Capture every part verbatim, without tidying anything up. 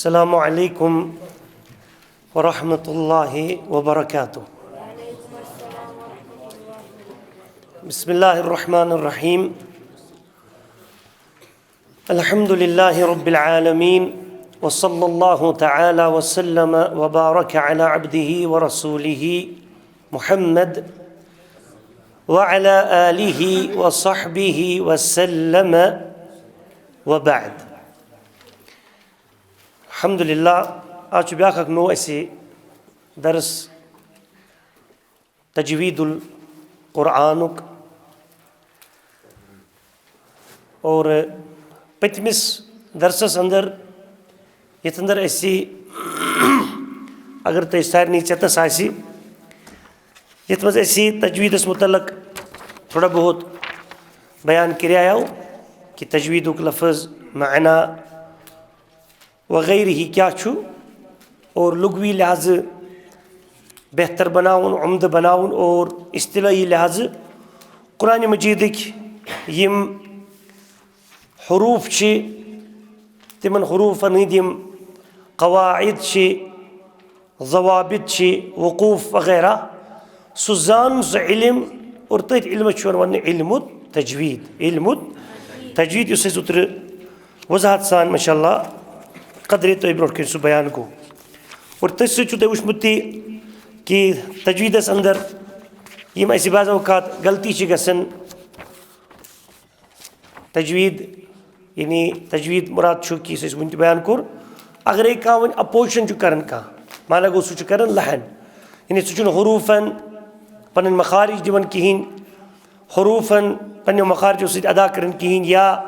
السلام عليكم ورحمة الله وبركاته. بسم الله الرحمن الرحيم. الحمد لله رب العالمين، وصلى الله تعالى وسلم وبارك على عبده ورسوله محمد وعلى آله وصحبه وسلم، وبعد. الحمد لله، آز چھُ بیٛاکھ اکھ نوٚو اَسہِ درس تجوید القرآنُک۔ اور پٔتمِس درسس اندر، یتھ اندر اَسہِ، اگر تۄہہِ سارنٕے چٮ۪تس آسہِ، یتھ منٛز اَسہِ تجویدس متعلق تھوڑا بہت بیان کریاو کہ تجویدُک لفظ، معنی وغیرہ کیٛاہ چھُ، اور لغوی لحاظہٕ بہتر بناوُن، عمدٕ بناوُن، اور اصطلاحی لحاظہٕ قرآن مجیدٕکۍ یِم حروف چھِ، تِمن حروفن ہٕنٛدۍ یِم قواعد چھِ، ضوابط چھِ، وقوف وغیرہ، سُہ زانُن، سُہ علم، اور تٔتھۍ علمس چھُ یِوان وننہٕ علم التجوید۔ علم التجوید، یُس اَسہِ اوترٕ وضاحت سان، ماشاء اللہ، قدرے تۄہہِ برونٛٹھ کَنہِ سُہ بیان گوٚو۔ اور تٔتھۍ سۭتۍ چھُو تۄہہِ وٕچھمُت تہِ کہ تجویدس اندر یِم اَسہِ بعض اوقات غلطی چھِ گژھان، تجوید، یعنی تجوید مراد چھُ کہ یُس اَسہِ وٕنۍ تہِ بیان کوٚر، اگرے کانٛہہ وۄنۍ اپوزیشن چھُ کران کانٛہہ، معنی گوٚو سُہ چھُ کران لحن، یعنی سُہ چھُنہٕ حروفن پنٕنۍ مخارج دِوان کِہیٖنۍ، حروفن پننیو مخارجو سۭتۍ ادا کران کِہیٖنۍ، یا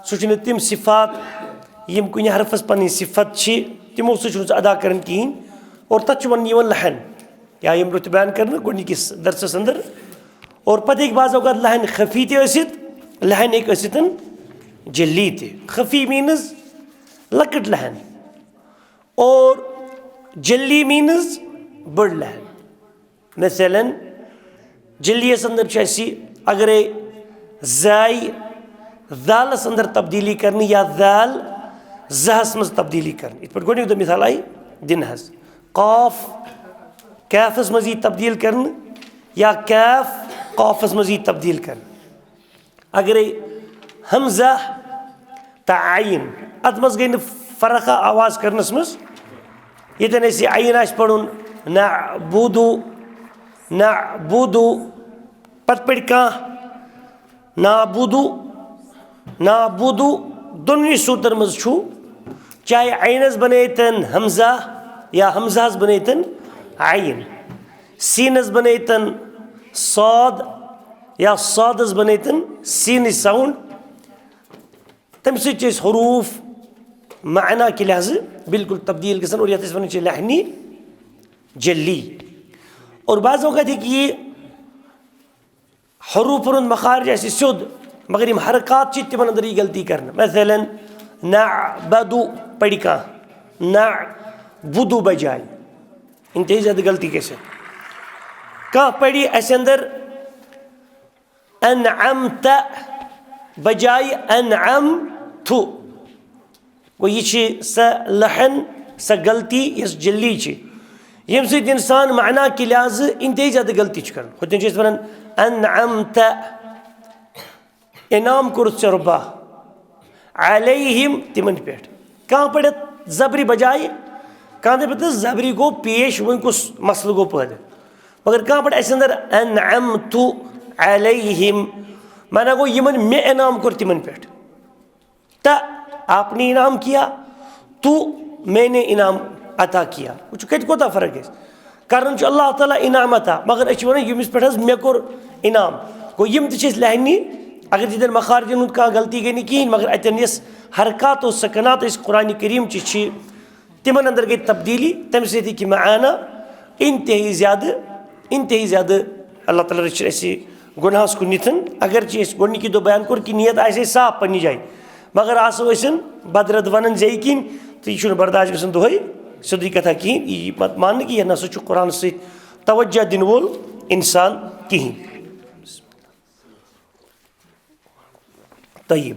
سُہ چھُنہٕ تِم صفات یِم کُنہِ حرفس پنٕنۍ صفت چھِ، تِمو سۭتۍ چھُنہٕ سُہ ادا کران کِہیٖنۍ، اور تتھ چھُ وننہٕ یِوان لحن۔ یا یِم رُت بیان کرنہٕ گۄڈٕنِکِس درسس اندر۔ اور پتہٕ ہیٚکہِ بعض اوقات لحن خفی تہِ ٲسِتھ، لحن ہیٚکہِ ٲسِتھ جلی تہِ۔ خفی means لۄکٕٹ لحن، اور جلی means بٔڑ لحن۔ مثلاً، جلیس اندر چھُ اَسہِ اگرے زاے ذالس اندر تبدیلی کرنہٕ یا ذال زہس منٛز تبدیلی کرنہٕ، یِتھ پٲٹھۍ گۄڈٕنیُک دۄہ مثال آیہِ دِنہٕ حظ، قاف کیفس منٛز یی تبدیل کرنہٕ یا کیف قافس منٛز یی تبدیل کرنہٕ۔ اگرے ہمزہ تہٕ عین، اتھ منٛز گٔے نہٕ فرق آواز کرنس منٛز۔ ییٚتٮ۪ن اَسہِ یہِ عین آسہِ پرُن، نعبدو، نعبدو، پتہٕ پٔرۍ کانٛہہ نعبدو، نعبدو، دۄنوٕنی صوٗرتن منٛز چھُ، چاہے عینس بنٲیتن ہمزہ یا ہمزہس بنٲیتن عین، سینس بنٲیتن صاد یا صادس بنٲیتن سینٕچ sound۔ تمہِ سۭتۍ چھِ أسۍ حروف معنی کہِ لحاظہٕ بالکل تبدیل گژھان، اور یتھ أسۍ ونان چھِ لحنی جلی۔ اور بعض اوقات ہیٚکہِ یہِ حروفن ہُنٛد مخارج آسہِ سیوٚد، مگر یِم حرکات چھِ، تِمن اندر یی غلطی کرنہٕ۔ مثلاً، نعبدو پرِ کانٛہہ، نعبدو بجایہِ، انتہٲیی زیادٕ غلطی گژھِ۔ کانٛہہ پرِ اَسہِ اندر انعمت بجایہِ انعمت۔ گوٚو، یہِ چھِ سۄ لحن، سۄ غلطی یۄس جلی چھِ، ییٚمہِ سۭتۍ انسان معنی کہِ لحاظہٕ انتہٲیی زیادٕ غلطی چھُ کران۔ ہُتٮ۪ن چھِ أسۍ ونان، انعمت، انعام کوٚرُتھ ژےٚ رۄبا، علیہم، تِمن پٮ۪ٹھ۔ کانٛہہ پرِ زبرِ بجایہِ، کانٛہہ دپہِ تہٕ زبرِ گوٚو پیش، وۄنۍ کُس مسلہٕ گوٚو پٲدٕ؟ مگر کانٛہہ پرِ اَسہِ اندر، انعمت علیہم، معنی گوٚو، یِمن مےٚ انعام کوٚر تِمن پٮ۪ٹھ۔ تو آپ نے انعام کیا، تو میں نے انعام عطا کیا۔ وٕچھِو، کتہِ کوٗتاہ فرق گژھِ۔ کران چھُ اللہ تعالیٰ انعام عطا، مگر أسۍ چھِ ونان، ییٚمِس پٮ۪ٹھ حظ مےٚ کوٚر انعام۔ گوٚو، یِم تہِ چھِ أسۍ لحنی، اگر تِتھٮ۪ن مخارجن ہُنٛد کانٛہہ غلطی گٔے نہٕ کِہیٖنۍ، مگر اتٮ۪ن یۄس حرکات و سکنات أسۍ قرآن کریم چہِ چھِ، تِمن اندر گٔے تبدیلی، تمہِ سۭتۍ ہیٚکہِ معنی انتہٲیی زیادٕ، انتہٲیی زیادٕ اللہ تعالیٰ رٔچھِنۍ اَسہِ گۄناہس کُن نِتھ۔ اگرچہِ اَسہِ گۄڈٕنِکی دۄہ بیان کوٚر کہِ نیت آسہِ اَسہِ صاف پننہِ جایہِ، مگر آسو أسۍ بدرد ونان زیٚیہِ کِنۍ، تہٕ یہِ چھُنہٕ برداش گژھان دۄہے سیوٚدُے کتھا کِہیٖنۍ۔ یہِ یی مت-، ماننہٕ کہِ یہِ نہ سا چھُ قرآنس سۭتۍ توجہ دِنہٕ وول انسان کِہیٖنۍ۔ طیب۔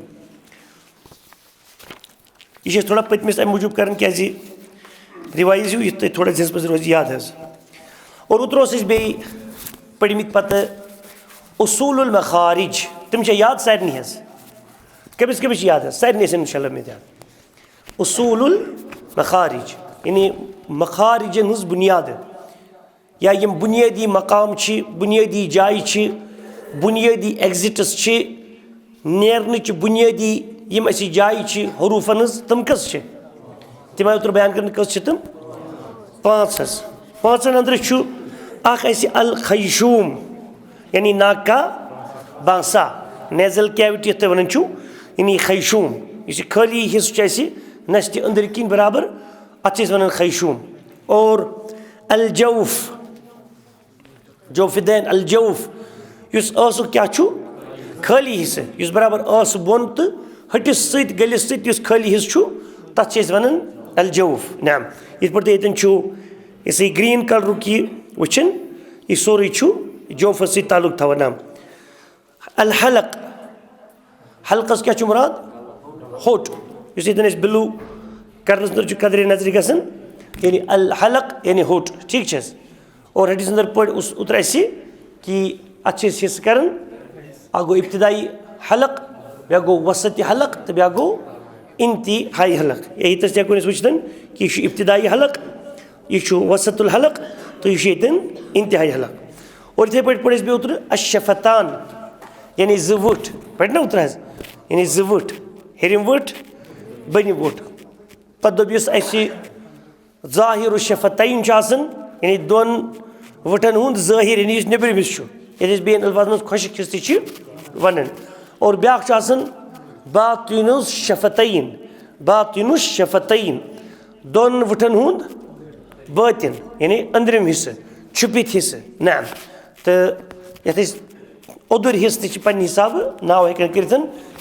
یہِ چھِ أسۍ تھوڑا پٔتمِس اَمہِ موٗجوٗب کران، کیازِ revise ہیوٗ، یُتھ تۄہہِ تھوڑا ذہنس منٛز روزِ یاد حظ۔ اور اوترٕ اوس اَسہِ بیٚیہِ پٔرمٕتۍ پتہٕ اصول المخارج، تِم چھِ یاد سارنٕے حظ؟ کٔمِس کٔمِس چھِ یاد حظ؟ سارنٕے ٲسۍ اِنشاء اللہ مےٚ تہِ یاد۔ اصول المخارج، یعنی مخارجن ہٕنٛز بُنیادٕ۔ یا یِم بُنیٲدی مقام چھِ، بُنیٲدی جایہِ چھِ، بُنیٲدی exits چھِ، نیرنٕچ بُنیٲدی یِم اَسہِ جایہِ چھِ حروٗفَن ہٕنٛز، تِم کٔژ چھِ؟ تِم آیہِ اوترٕ بیان کرنہٕ، کٔژ چھِ تِم؟ پانٛژھ حظ۔ پانٛژَن اَندرٕ چھُ اَکھ اَسہِ الخیشوم، یعنی ناکہ بانسا، nasal cavity یَتھ تُہۍ وَنان چھِو، یعنی خیشوم، یُس یہِ خٲلی حصہٕ چھُ اَسہِ نَستہِ أنٛدٕرۍ کِنۍ برابر، اَتھ چھِ أسۍ وَنان خیشوم۔ اور الجوف، جوف دین، الجوف، یُس ٲسُک کیٛاہ چھُ؟ خٲلی حصہٕ، یُس برابر ٲسہٕ بۄن تہٕ ۂٹِس سۭتۍ گٔلِس سۭتۍ یُس خٲلی حصہٕ چھُ، تَتھ چھِ أسۍ وَنان الجوف۔ نعم، یِتھ پٲٹھۍ تُہۍ ییٚتٮ۪ن چھُو، یُس یہِ green colourُک یہِ وٕچھِن، یہِ سورُے چھُ جوفَس سۭتۍ تعلق تھاوان۔ نعم۔ الحلق، حلقس کیٛاہ چھُ مُراد؟ ہوٚٹ۔ یُس ییٚتٮ۪ن أسۍ blue کرنس نظر چھُ قدرِ نظرِ گژھان، یعنی الحلق یعنی ہوٚٹ، ٹھیٖک چھِ حظ؟ اور حدیث اندر پٲٹھۍ اوس اوترٕ اَسہِ کہِ اَتھ چھِ أسۍ حصہٕ کران، اَکھ گوٚو ابتدائی حلق، بیٛاکھ گوٚو وسطی حلق تہٕ بیٛاکھ گوٚو انتہائی حلق۔ یہِ تہِ ہٮ۪کو أسۍ وٕچھِتھ کہِ یہِ چھُ ابتدائی حلق، یہِ چھُ وسط الحلق تہٕ یہِ چھُ ییٚتٮ۪ن انتہائی حلق۔ اور یِتھَے پٲٹھۍ پٔرۍ اَسہِ بیٚیہِ اوترٕ الشفتان، یعنی زٕ وٕٹھ، پٔرۍ نا اوترٕ حظ؟ یعنی زٕ وٕٹھ، ہیٚرِم وٕٹھ، بٔنِم وٕٹھ۔ پَتہٕ دوٚپ یُس اَسہِ ظاہر الشفتین چھُ آسان، یعنی دۄن وٕٹھَن ہُنٛد ظٲہِر، یعنی یُس نیٚبرِمِس چھُ، یَتھ أسۍ بیٚیَن الفاظن منٛز خۄشٕک حصہٕ تہِ چھِ وَنان۔ اور بیٛاکھ چھُ آسان باطن الشفتین، باطن الشفتین، دۄن وٕٹھَن ہُنٛد بٲطِن، یعنی أنٛدرِم حصہٕ، چھُپِتھ حصہٕ۔ نعم۔ تہٕ یَتھ أسۍ اوٚدُر حصہٕ تہِ چھِ پننہِ حسابہٕ ناو ہٮ۪کان کٔرِتھ،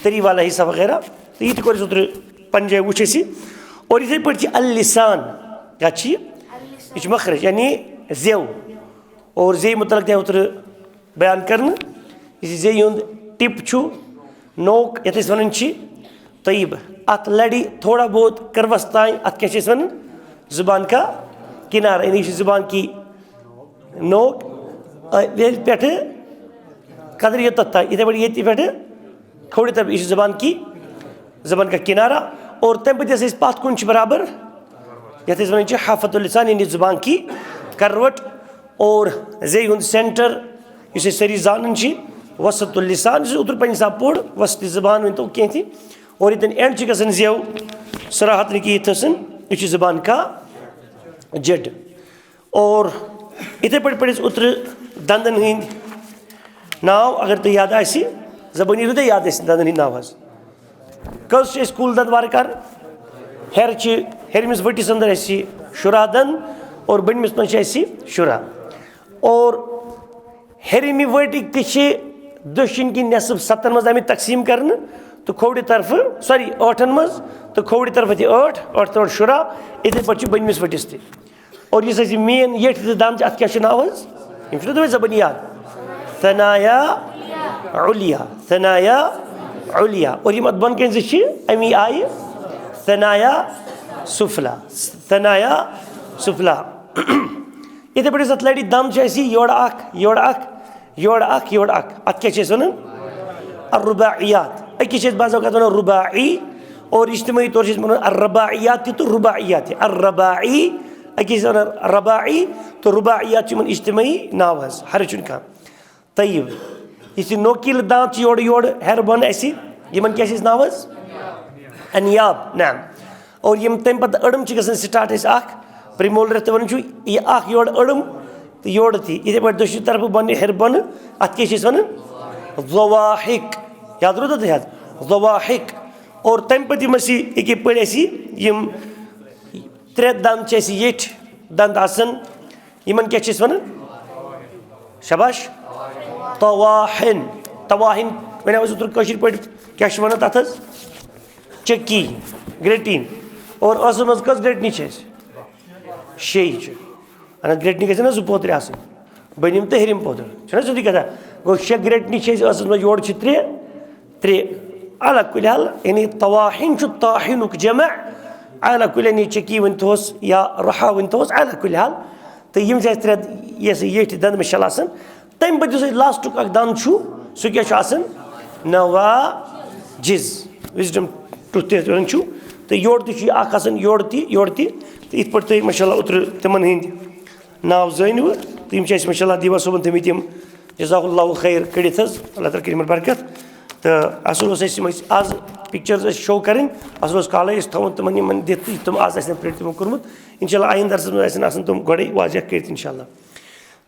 تٔری والا حصہ وغیرہ۔ تہٕ یہِ تہِ کوٚر اَسہِ اوترٕ پننہِ جایہِ وٕچھ اَسہِ۔ اور یِتھَے پٲٹھۍ چھِ اللسان، کیٛاہ چھِ یہِ؟ یہِ چھِ مخرج، یعنی زیو۔ اور زیٚیہِ مُتعلق تہِ آو اوترٕ بیان کرنہٕ، یُس یہِ زیٚیہِ ہُنٛد tip چھُ، نوک یَتھ أسۍ وَنان چھِ، طیب، اَتھ لَڑِ تھوڑا بہت کروَس تام، اَتھ کیٛاہ چھِ أسۍ وَنان؟ زُبان کا کنارہ، یعنی یہِ چھِ زُبان کی نوک، آ، ییٚلہِ پٮ۪ٹھٕ قدر یوٚتَتھ تام، یِتھَے پٲٹھۍ ییٚتہِ پٮ۪ٹھٕ کھوورِ طرف، یہِ چھِ زُبان کی، زُبان کا کنارہ۔ اور تَمہِ پَتہٕ یۄس أسۍ پَتھ کُن چھِ برابر، یَتھ أسۍ وَنان چھِ حافۃ اللسان، یعنی زُبان کی کروٹ۔ اور زیٚیہِ ہُنٛد centre، یُس أسۍ سٲری زانان چھِ، وسط اللسان، یُس اوترٕ پنٛنہِ حساب پوٚر، وسط زبان ؤنۍ تو کینٛہہ تہِ۔ اور ییٚتٮ۪ن end چھِ گژھان زیو، صراحت نہٕ کہِ یہِ تھٲسن، یہِ چھِ زبان کا جڈ۔ اور یِتھَے پٲٹھۍ پٔرۍ أسۍ اوترٕ دَنٛدَن ہٕنٛدۍ ناو، اگر تۄہہِ یاد آسہِ، زبٲنی روٗدے یاد اَسہِ دَنٛدَن ہٕنٛدۍ ناو حظ۔ کٔژ چھِ اَسہِ کُل دَنٛد وارٕ کارٕ؟ ہیٚرِ چھِ، ہیٚرمِس ؤٹِس اندر اَسہِ شُراہ دَنٛد اور بٔنمِس منٛز چھِ اَسہِ شُراہ۔ اور ہیٚرمہِ ؤٹِکۍ تہِ چھِ دٔچھِنۍ کِنۍ نٮ۪صٕف سَتَن منٛز آمٕتۍ تقسیٖم کرنہٕ تہٕ کھوورِ طرفہٕ، sorry، ٲٹھَن منٛز، تہٕ کھوورِ طرفہٕ تہِ ٲٹھ، ٲٹھ تہٕ ٲٹھ شُراہ۔ یِتھَے پٲٹھۍ چھِ بٔنمِس ؤٹِس تہِ۔ اور یُس اَسہِ یہِ main یٔٹھۍ تہٕ دَنٛد چھِ، اَتھ کیٛاہ چھُ ناو حظ؟ یِم چھِو نا تُہۍ زبٲنی یاد؟ ثنایا علیا، ثنایا علیا۔ اور یِم اَتھ بۄن کَنہِ زٕ چھِ، اَمی آیہِ ثنایا سفلا، ثنایا سفلا۔ یِتھَے پٲٹھۍ یُس اَتھ لَڑِ دَنٛد چھُ اَسہِ یہِ یورٕ اَکھ، یورٕ اَکھ، یورٕ اَکھ، یورٕ اَکھ۔ اَتھ کیٛاہ چھِ أسۍ وَنان؟ الرباعیات۔ أکِس چھِ أسۍ بعض اوقات وَنان رُباعی، اور اجتمٲعی طور چھِ أسۍ وَنان الرباعیات تہِ تہٕ رُباعیات تہِ۔ الرباعی، أکِس چھِ وَنان رباعی تہٕ رُباعیات چھِ یِمَن اجتمٲعی ناو حظ، حرج چھُنہٕ کانٛہہ۔ طیب، یُس یہِ نوکیٖلہٕ دانٛد چھِ یورٕ یورٕ ہیٚرٕ بۄن اَسہِ، یِمَن کیٛاہ چھِ أسۍ ناو حظ؟ انیاب، نعم۔ اور یِم تَمہِ پَتہٕ أڑٕم چھِ گژھان start اَسہِ اَکھ، premolar یَتھ تہِ وَنان چھُ، یہِ اَکھ یورٕ أڑٕم تہٕ یورٕ تہِ۔ یِتھَے پٲٹھۍ دٔچھِنہِ طرفہٕ بۄنہٕ، ہیٚرِ بۄنہٕ، اَتھ کیٛاہ چھِ أسۍ وَنان؟ ضواحک۔ یاد روٗدا تۄہہِ یاد؟ ضواحک۔ اور تَمہِ پَتہٕ یِم اَسہِ یہِ، یہِ کِتھ پٲٹھۍ اَسہِ یِم ترٛےٚ دَنٛد چھِ اَسہِ ییٚٹھۍ دَنٛد آسان، یِمَن کیٛاہ چھِ أسۍ وَنان؟ شاباش۔ طواحن۔ طواحن وَنیو اَسہِ اوترٕ کٲشِر پٲٹھۍ کیٛاہ چھِ وَنان تَتھ حظ؟ چکی، گرٛٹِنۍ۔ اور ٲسَس منٛز کٔژ گرٛٹِنہِ چھِ اَسہِ؟ شیٚے چھِ۔ اَہَن حظ، گرٛٹِنہِ گژھِ نا زٕ پوترِ آسٕنۍ، بٔنِم تہٕ ہیٚرِم پوتُر۔ چھُنہ سیوٚدُے کَتھا؟ گوٚو شےٚ گرٛٹِنہِ چھِ اَسہِ ٲسَس منٛز، یورٕ چھِ ترٛےٚ، ترٛےٚ۔ علی کُلِ حال، یعنی طواحن چھُ طاحنُک جمع، اعلیٰ کُلٮ۪ن یہِ چکی ؤنۍ تھوس یا رحا ؤنۍ تھوس، اعلیٰ کُلہِ حال۔ تہٕ یِم چھِ اَسہِ ترٛےٚ، یہِ ہسا یہِ ییٚٹھۍ دَنٛد مِشَل آسان۔ تَمہِ پَتہٕ یُس اَسہِ لاسٹُک اَکھ دَنٛد چھُ، سُہ کیٛاہ چھُ آسان؟ نواجِز، وِزڈم ٹُتھ تہِ یَتھ وَنان چھُ۔ تہٕ یورٕ تہِ چھُ یہِ اَکھ آسان، یورٕ تہِ، یورٕ تہِ۔ تہٕ یِتھ پٲٹھۍ تُہۍ ماشاء اللہ اوترٕ تِمَن ہٕنٛدۍ ناو زٲنۍ وٕ، تہٕ یِم چھِ اَسہِ ماشاء اللہ دیٖوا صٲبَن تھٲومٕتۍ یِم، جزاک اللہ خیر، کٔڑِتھ حظ، اللہ تعالیٰ کٔرِنۍ یِمَن برکت۔ تہٕ اَصٕل اوس اَسہِ یِم ٲسۍ آز پِکچٲرٕز اَسہِ شو کَرٕنۍ، اَصٕل اوس کالَے أسۍ تھاوُن تِمَن یِمَن دِتھ، یُتھ تِم آز آسہِ نہٕ پرٛنٛٹ تِمو کوٚرمُت۔ اِنشاء اللہ آیِنٛدٕ درسَس منٛز آسن اَسہِ تِم گۄڈَے واضح کٔرِتھ اِنشاء اللہ۔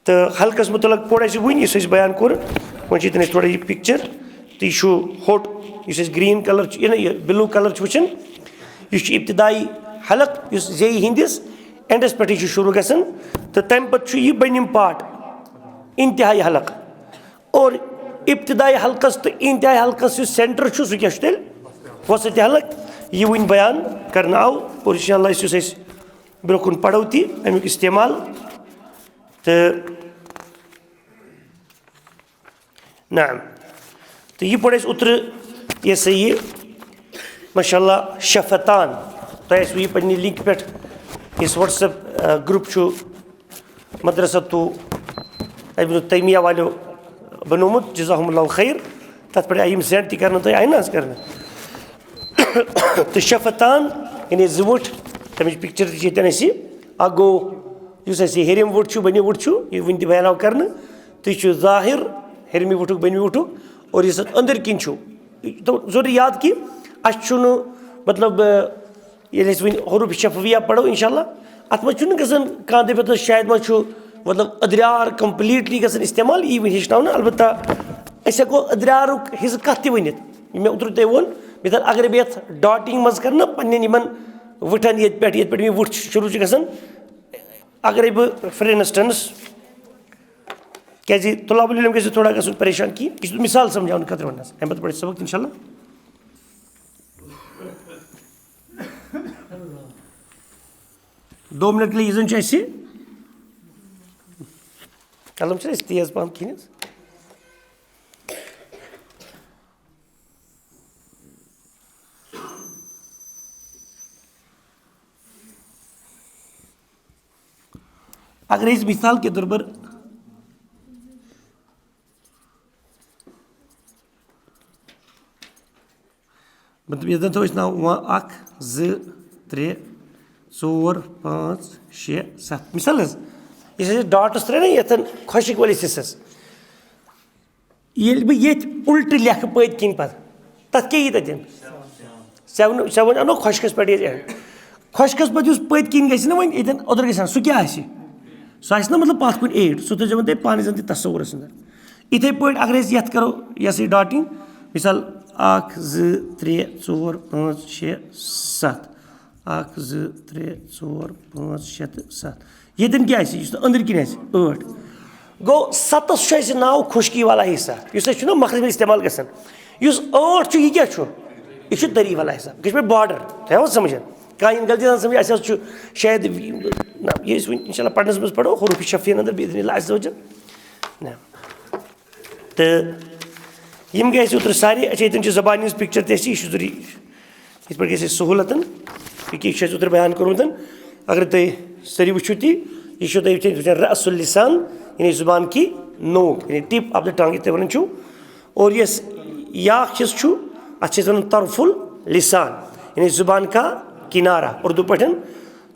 تہٕ حلقَس مُتعلق پوٚر اَسہِ وٕنۍ، یُس أسۍ بیان کوٚر، وۄنۍ چھِ ییٚتٮ۪ن اَسہِ تھوڑا یہِ پِکچَر، تہٕ یہِ چھُ ہوٚٹ، یُس اَسہِ گرٛیٖن کَلَر چھُ، یہِ نہ یہِ بِلوٗ کَلَر چھُ وٕچھان، یہِ چھُ ابتدائی حلق، یُس زیٚیہِ ہِنٛدِس اینڈَس پٮ۪ٹھٕے چھُ شروٗع گژھان، تہٕ تَمہِ پَتہٕ چھُ یہِ بٔنِم پارٹ، انتہائی حلق۔ اور ابتدائی حلقس تہٕ انتہائی حلقس یُس سینٹر چھُ، سُہ کیٛاہ چھُ تیٚلہِ؟ وسط حلق۔ یہِ وٕنۍ بیان کرنہٕ آو، اور انشاءاللہ یُس اَسہِ برٛونٛہہ کُن پَرو تہِ اَمیُک استعمال۔ تہٕ نعم۔ تہٕ یہِ پوٚر اَسہِ اوترٕ، یہِ ہسا یہِ، ماشاء اللہ، شفتان۔ تۄہہِ آسِوٕ یہِ پننہِ لِنکہِ پٮ۪ٹھ، یُس WhatsApp، آ، گروپ چھُ مدرسہ تو ابن تیمیہ والیو بنوومُت، جزاہم اللہ خیر۔ تَتھ پٮ۪ٹھ آیہِ یِم سینڈ تہِ کرنہٕ، تۄہہِ آیہِ نہ حظ کرنہٕ؟ تہٕ شفتان، یعنی زٕ وُٹھ، تَمِچ پِکچر تہِ چھِ ییٚتٮ۪ن اَسہِ۔ اَکھ گوٚو، یُس اَسہِ یہِ ہیٚرِم وُٹھ چھُ، بٔنِم وُٹھ چھُ، یہِ وٕنہِ تہِ بیاناو کرنہٕ۔ تہٕ یہِ چھُ ظاہر، ہیٚرمہِ وُٹھُک، بٔنمہِ وُٹھُک، اور یُس اَتھ أنٛدٕرۍ کِنۍ چھُ، یہِ تھاوُن ضروٗری یاد کہِ اَسہِ چھُنہٕ، مطلب، ییٚلہِ أسۍ وۄنۍ حروف شفویہ پَرو اِنشاء اللہ، اَتھ منٛز چھُنہٕ گژھان کانٛہہ دٔپِتھ، شاید ما چھُ، مطلب، أدریار کمپلیٖٹلی گژھان استعمال، یی وۄنۍ ہیٚچھناونہٕ۔ البتہ أسۍ ہٮ۪کو أدریارُک حصہٕ کَتھ تہِ ؤنِتھ، یہِ مےٚ اوترٕ تۄہہِ ووٚن، مِثال، اگر بہٕ یَتھ ڈاٹِنٛگ منٛز کَرٕ نا پنٛنٮ۪ن یِمَن وٕٹھَن، ییٚتہِ پٮ۪ٹھ، ییٚتہِ پٮ۪ٹھ مےٚ وٕٹھ شروٗع چھِ گژھان، اگرے بہٕ، فار انسٹنس، کیازِ طلاب العلم گژھِ تھوڑا گژھُن پریشان کہِ یہِ چھُ مثال سمجھاونہٕ خٲطرٕ وَننَس، اَمہِ پَتہٕ پَرِ سبق اِنشاء اللہ۔ دو منٹ کے لیے یہِ زَن چھُ اَسہِ، قلم چھُنہٕ اَسہِ تیز پَہَم کِہیٖنۍ حظ۔ اگر أسۍ مثال کے طور پر، مطلب، ییٚتٮ۪ن تھاوو أسۍ ناو وَ-، اَکھ، زٕ، ترٛےٚ، ژور، پانٛژھ، شےٚ، سَتھ۔ مثال حظ، یُس اَسہِ ڈاٹٕس ترٛٲے نا یَتھَن خۄشِک وٲلِس حِصَس، ییٚلہِ بہٕ ییٚتہِ اُلٹہٕ لیکھٕ پٔتۍ کِنۍ پَتہٕ، تَتھ کیٛاہ یی تَتٮ۪ن؟ سیوَن، سیوَن اَنو خۄشکَس پٮ۪ٹھ ییٚتہِ اٮ۪نٛڈ۔ خۄشکَس پَتہٕ یُس پٔتۍ کِنۍ گژھِ نا وۄنۍ ییٚتٮ۪ن اوٚدُر گژھِ آسُن، سُہ کیٛاہ آسہِ؟ سُہ آسہِ نا مطلب پَتھ کُن ایٹ، سُہ تھٲیزیو وۄنۍ تُہۍ پانَے زَن تہِ تصوُرَس اَندَر۔ یِتھَے پٲٹھۍ اگر أسۍ یَتھ کَرو، یہِ ہسا یہِ ڈاٹِنٛگ، مثال، اَکھ، زٕ، ترٛےٚ، ژور، پانٛژھ، شےٚ، سَتھ۔ اَکھ، زٕ، ترٛےٚ، ژور، پانٛژھ، شےٚ تہٕ سَتھ۔ ییٚتٮ۪ن کیٛاہ آسہِ؟ یُس نہٕ أنٛدٕرۍ کِنۍ آسہِ، ٲٹھ۔ گوٚو، سَتَس چھُ اَسہِ ناو خُشکی والا حصہ، یُس اَسہِ چھُنہ مخرج منٛز استعمال گژھان۔ یُس ٲٹھ چھُ، یہِ کیٛاہ چھُ؟ یہِ چھُ تٔری والا حصہ، کشمیر بارڈر۔ تۄہہِ آوٕ سمجھ؟ کانٛہہ یِن غلطی سان سمجھ، اَسہِ حظ چھُ شاید، نہ، یہِ أسۍ وۄنۍ اِنشاء اللہ پڑھنَس منٛز پَرو، حروف شفیَن اندر بِإذن اللہ عز وجل۔ نہ۔ تہٕ یِم گٔے اَسہِ اوترٕ سارے، اچھا، ییٚتٮ۪ن چھِ زبانہِ ہِنٛز پِکچَر تہِ اَسہِ، یہِ چھُ ضروٗری، یِتھ پٲٹھۍ گژھِ اَسہِ سہوٗلَتَن۔ یہِ کیٛاہ چھُ اَسہِ اوترٕ بیان کوٚرمُت؟ اگر تُہۍ سٲری وٕچھِو تہِ، یہِ چھُو تۄہہِ وٕچھِتھ وٕچھان رأس اللسان، یعنی زبان کی نوک، یعنی tip of the tongue یَتھ تُہۍ وَنان چھِو۔ اور یۄس یہِ اَکھ حصہٕ چھُ، اَتھ چھِ أسۍ وَنان طرف اللسان، یعنی زبان کا کنارہ، اردو پٲٹھۍ۔ یہِ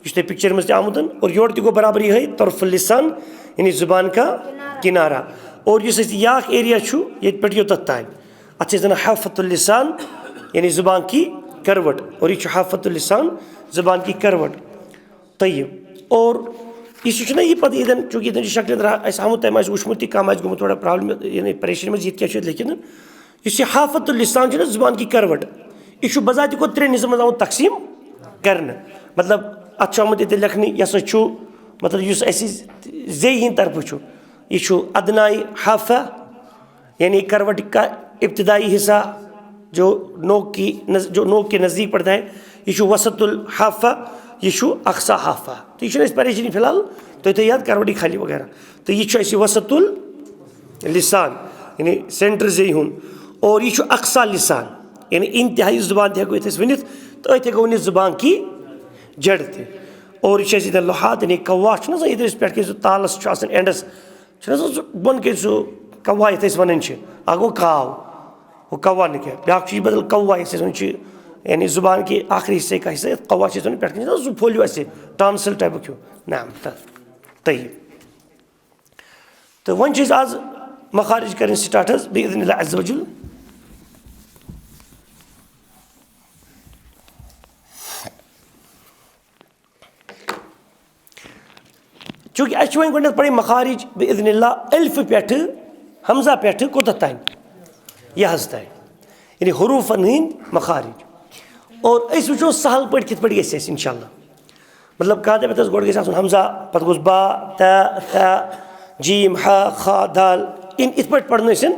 چھُ تۄہہِ پِکچَر منٛز تہِ آمُت۔ اور یورٕ تہِ گوٚو برابر یِہوٚے طرف اللسان، یعنی زبان کا کنارہ۔ اور یُس اَسہِ یہِ اَکھ ایریا چھُ، ییٚتہِ پٮ۪ٹھ یوٚتَتھ تام، اَتھ چھِ أسۍ وَنان حافۃ اللسان، یعنی زبان کی کروٹ۔ اور یہِ چھُ حافۃ اللسان، زبان کی کروٹ۔ طیب۔ اور یہِ چھُ، چھُنہ یہِ پَتہٕ ییٚتٮ۪ن، چوٗنٛکہِ ییٚتٮ۪ن چھُ شکلہِ اندر اَسہِ آمُت، تۄہہِ ما آسہِ وٕچھمُت، تہِ کانٛہہ ما آسہِ گوٚمُت تھوڑا پرابلم، یعنی پریشٲنی منٛز، ییٚتہِ کیٛاہ چھُ ییٚتہِ لیکھِتھ۔ یُس یہِ حافۃ اللسان چھُنہ زبان کی کروٹ، یہِ چھُ بذاتِ خود ترٛٮ۪ن حصن منٛز آمُت تقسیٖم کرنہٕ۔ مطلب، اَتھ چھُ آمُت ییٚتہِ لیکھنہٕ، یہِ ہسا چھُ، مطلب، یُس اَسہِ زیٚیہِ ہِنٛدِ طرفہٕ چھُ، یہِ چھُ ادنائی حافہ، یعنی کروٹ کا ابتدائی حصہ جو نوک کی نز-، جو نوک کے نزدیک پڑتا ہے، یہ چھُ وسط الحافہ، یہ چھُ اقصی حافہ۔ تو یہ چھُنہٕ اَسہِ پریشانی فی الحال، تُہۍ تھٲیِو یاد کروٹی خالی وغیرہ۔ تو یہ چھُ اَسہِ وسط اللسان، یعنی سینٹر زیٚیہِ ہُنٛد، اور یہ چھُ اقصی لسان، یعنی انتہائی زبان تہِ ہٮ۪کو یَتھ أسۍ ؤنِتھ، تہٕ أتھۍ ہٮ۪کو ؤنِتھ زبان کی جڑ تہِ۔ اور یہِ چھِ اَسہِ ییٚتٮ۪ن لُحات، یعنی کوا چھُنہ آسان، ییٚتٮ۪ن أسۍ پٮ۪ٹھ کَنۍ سُہ تالَس چھُ آسان، اینڈَس چھُنہ آسان سُہ بۄن کَنۍ سُہ کوا، یَتھ أسۍ وَنان چھِ، اَکھ گوٚو کاو، ہُہ کوا نہٕ کینٛہہ، بیٛاکھ چھُ یہِ بدل کوا، یَتھ أسۍ وَنان چھِ، یعنی زُبان کہِ ٲخری حصے کا حصہ، یَتھ کوا چھِ أسۍ وَنان، پٮ۪ٹھ کَنۍ چھُنہ آسان سُہ پھوٚلیوٗ اَسہِ، ٹانسل ٹایپُک ہیوٗ۔ نعم، تہٕ، طیب۔ تہٕ وۄنۍ چھِ أسۍ آز مخارج کَرٕنۍ سٹارٹ حظ، بِإِذْنِ اللہِ عَزَّ وَجَلَّ۔ چوٗنٛکہِ اَسہِ چھِ وۄنۍ گۄڈٕنٮ۪تھ پَرٕنۍ مخارج بِإِذْنِ اللہِ، الفہٕ پٮ۪ٹھٕ، ہمزہ پٮ۪ٹھٕ کوٚتَتھ تام؟ یہِ حظ تام۔ یعنی حروٗفَن ہٕنٛدۍ مخارج۔ اور أسۍ وٕچھو سہل پٲٹھۍ کِتھ پٲٹھۍ گژھِ اَسہِ، اِنشاء اللہ۔ مطلب، کانٛہہ دَپہِ، اَتھ حظ گۄڈٕ گژھِ آسُن ہمزہ، پَتہٕ گوٚژھ با، تا، ثا، جیم، ہا، خا، دال۔ یِم یِتھ پٲٹھۍ پَرنہٕ ٲسِن،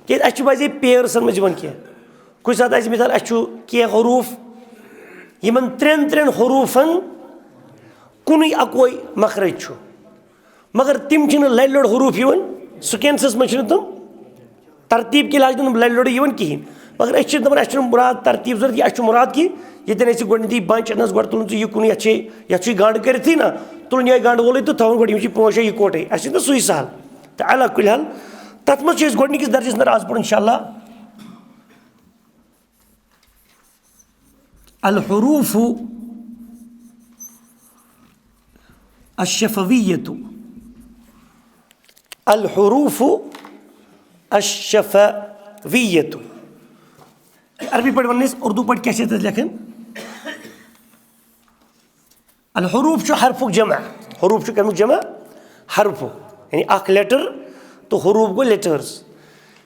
کیٛازِ اَسہِ چھُ بعضے پیرسَن منٛز یِوان کینٛہہ۔ کُنہِ ساتہٕ آسہِ مِثال، اَسہِ چھُ کینٛہہ حروٗف، یِمَن ترٛٮ۪ن ترٛٮ۪ن حروٗفَن کُنُے اَکوے مخرج چھُ، مگر تِم چھِنہٕ لَرِ لوٚر حروٗف یِوان، سیکوینسَس منٛز چھِنہٕ تِم ترتیٖب کہِ لحاظ چھِنہٕ لَرِ لوٚرٕے یِوان کِہیٖنۍ۔ مگر أسۍ چھِ دَپان، اَسہِ چھُنہٕ مُراد ترتیٖب ضوٚرَتھ، اَسہِ چھُ مُراد کہِ ییٚتٮ۪ن اَسہِ گۄڈٕنٮ۪تھٕے بنٛچ اَنَس گۄڈٕ تُلُن ژٕ یہِ کُنُے، یَتھ چھے، یَتھ چھُے گنٛڈ کٔرِتھٕے نہ، تُلُن یِہوٚے گنٛڈ وولٕے تہٕ تھاوُن گۄڈٕ یِم چھِ پانٛژھ شےٚ یِکوَٹَے، اَسہِ چھُنہٕ سُے سہل۔ تہٕ علیٰ کُلہِ حال، تَتھ منٛز چھِ أسۍ گۄڈٕنِکِس درسَس اندر آز پَرُن اِنشاء اللہ۔ الحروف الشفویۃ۔ الحروف الشفویۃ۔ عربی پٲٹھۍ وَنان أسۍ، اردو پٲٹھۍ کیٛاہ چھِ تَتھ لیکھان؟ الحروف چھُ حرفُک جمع۔ حروف چھُ کَمیُک جمع؟ حرفُک۔ یعنی اَکھ لیٹر تہٕ حروف گوٚو لیٹٲرٕز۔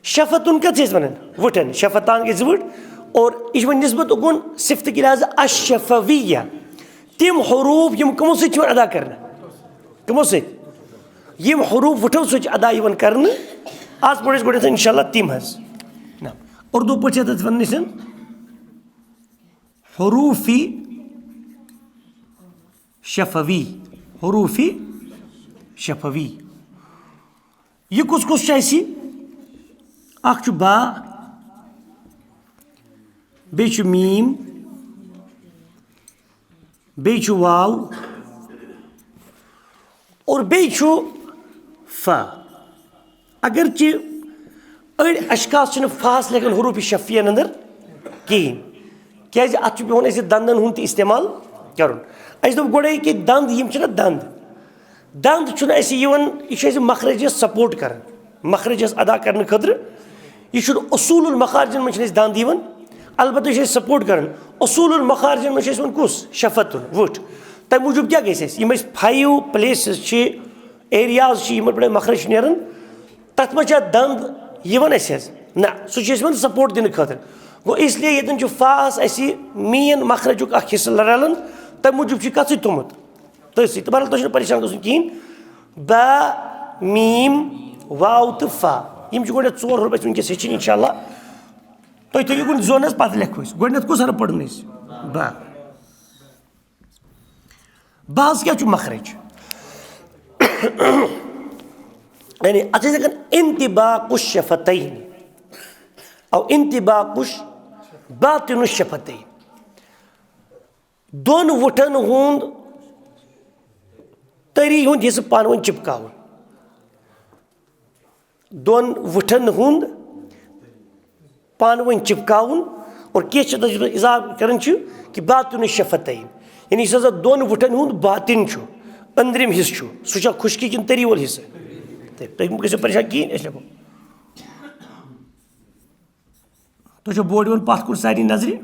شفتُن کَتھ چھِ أسۍ وَنان؟ وٕٹھَن۔ شفتان گٔے زٕ وٕٹھ۔ اور یہِ چھُ وۄنۍ نسبت اُکُن صفتہٕ کہِ لحاظہٕ الشفویہ۔ تِم حروف یِم کٕمو سۭتۍ چھِ یِوان ادا کرنہٕ؟ کٕمو سۭتۍ؟ یِم حروف وٕٹھو سۭتۍ چھِ ادا یِوان کرنہٕ۔ آز پَرو أسۍ گۄڈٕنٮ۪تھ اِنشاء اللہ تِم حظ۔ نہ، اردو پٲٹھۍ چھِ اَتھ وَنان أسۍ حروف شفوی۔ حروف شفوی۔ یہِ کُس کُس چھُ اَسہِ؟ اَکھ چھُ با، بیٚیہِ چھُ میٖم، بیٚیہِ چھُ واو اور بیٚیہِ چھُ فا۔ اگرچہِ أڑۍ اشخاص چھِنہٕ فاہَس لیکھان حروف شفویَن اندر کِہیٖنۍ، کیٛازِ اَتھ چھُ پٮ۪وان اَسہِ دَنٛدَن ہُنٛد تہِ استعمال کَرُن۔ اَسہِ دوٚپ گۄڈَے کہِ دَنٛد یِم چھِنہ دَنٛد، دَنٛد چھُنہٕ اَسہِ یِوان، یہِ چھُ اَسہِ مخرجَس سپورٹ کَران، مخرجَس ادا کَرنہٕ خٲطرٕ۔ یہِ چھُنہٕ اصوٗل المخارجَن منٛز چھِنہٕ اَسہِ دَنٛد یِوان، البتہ یہِ چھُ اَسہِ سپورٹ کَران۔ اصوٗل المخارجَن منٛز چھِ اَسہِ یِوان کُس؟ شفتُن، وٕٹھ۔ تَمہِ موٗجوٗب کیٛاہ گژھِ اَسہِ؟ یِم اَسہِ فایِو پلیسز چھِ، ایریاز چھِ، یِمَن پٮ۪ٹھ مخرج چھِ نیران، تَتھ منٛز چھا دَنٛد یِوان اَسہِ حظ؟ نہ، سُہ چھُ اَسہِ یِوان سپورٹ دِنہٕ خٲطرٕ۔ گوٚو، اس لیے ییٚتٮ۪ن چھُ فاہَس اَسہِ مین مخرجُک اَکھ حصہٕ رَلان، تَمہِ موٗجوٗب چھُ یہِ کَتھ سۭتۍ تھوٚمُت؟ تٔتھۍ سۭتۍ۔ تہٕ بہرحال، تۄہہِ چھُنہٕ پریشان گژھُن کِہیٖنۍ۔ با، میٖم، واو تہٕ فا، یِم چھِ گۄڈٕنٮ۪تھ ژور حرف اَسہِ وٕنکیٚس ہیٚچھِنۍ اِنشاء اللہ۔ تُہۍ تھٲیِو کُنہِ ذہنَس، پَتہٕ لیکھو أسۍ۔ گۄڈٕنٮ۪تھ کُس حرف پَرُن أسۍ؟ با۔ باہَس کیٛاہ چھُ مخرج؟ یعنی اَتھ چھِ أسۍ لیکھان انطباق الشفتین۔ او انطباق الش-، باطن الشفتین۔ دۄن وُٹھن ہُنٛد تٔری ہُنٛد حصہٕ پانہٕ ؤنۍ چِپکاوُن۔ دۄن وُٹھن ہُنٛد پانہٕ ؤنۍ چِپکاوُن۔ اور کینٛہہ چھِ تَتھ یُس اضافہٕ کران چھِ کہِ باطن الشفتین، یعنی یُس ہسا دۄن وُٹھن ہُنٛد باطن چھُ، أنٛدرِم حصہٕ چھُ، سُہ چھا خشکی کِنہٕ تٔری وول حصہٕ؟ تہٕ تُہۍ مہٕ گٔژھِو پریشان کِہیٖنۍ، أسۍ لیکھو۔ تُہۍ چھو بورڈ یِوان پتھ کُن سارنٕے نظرِ؟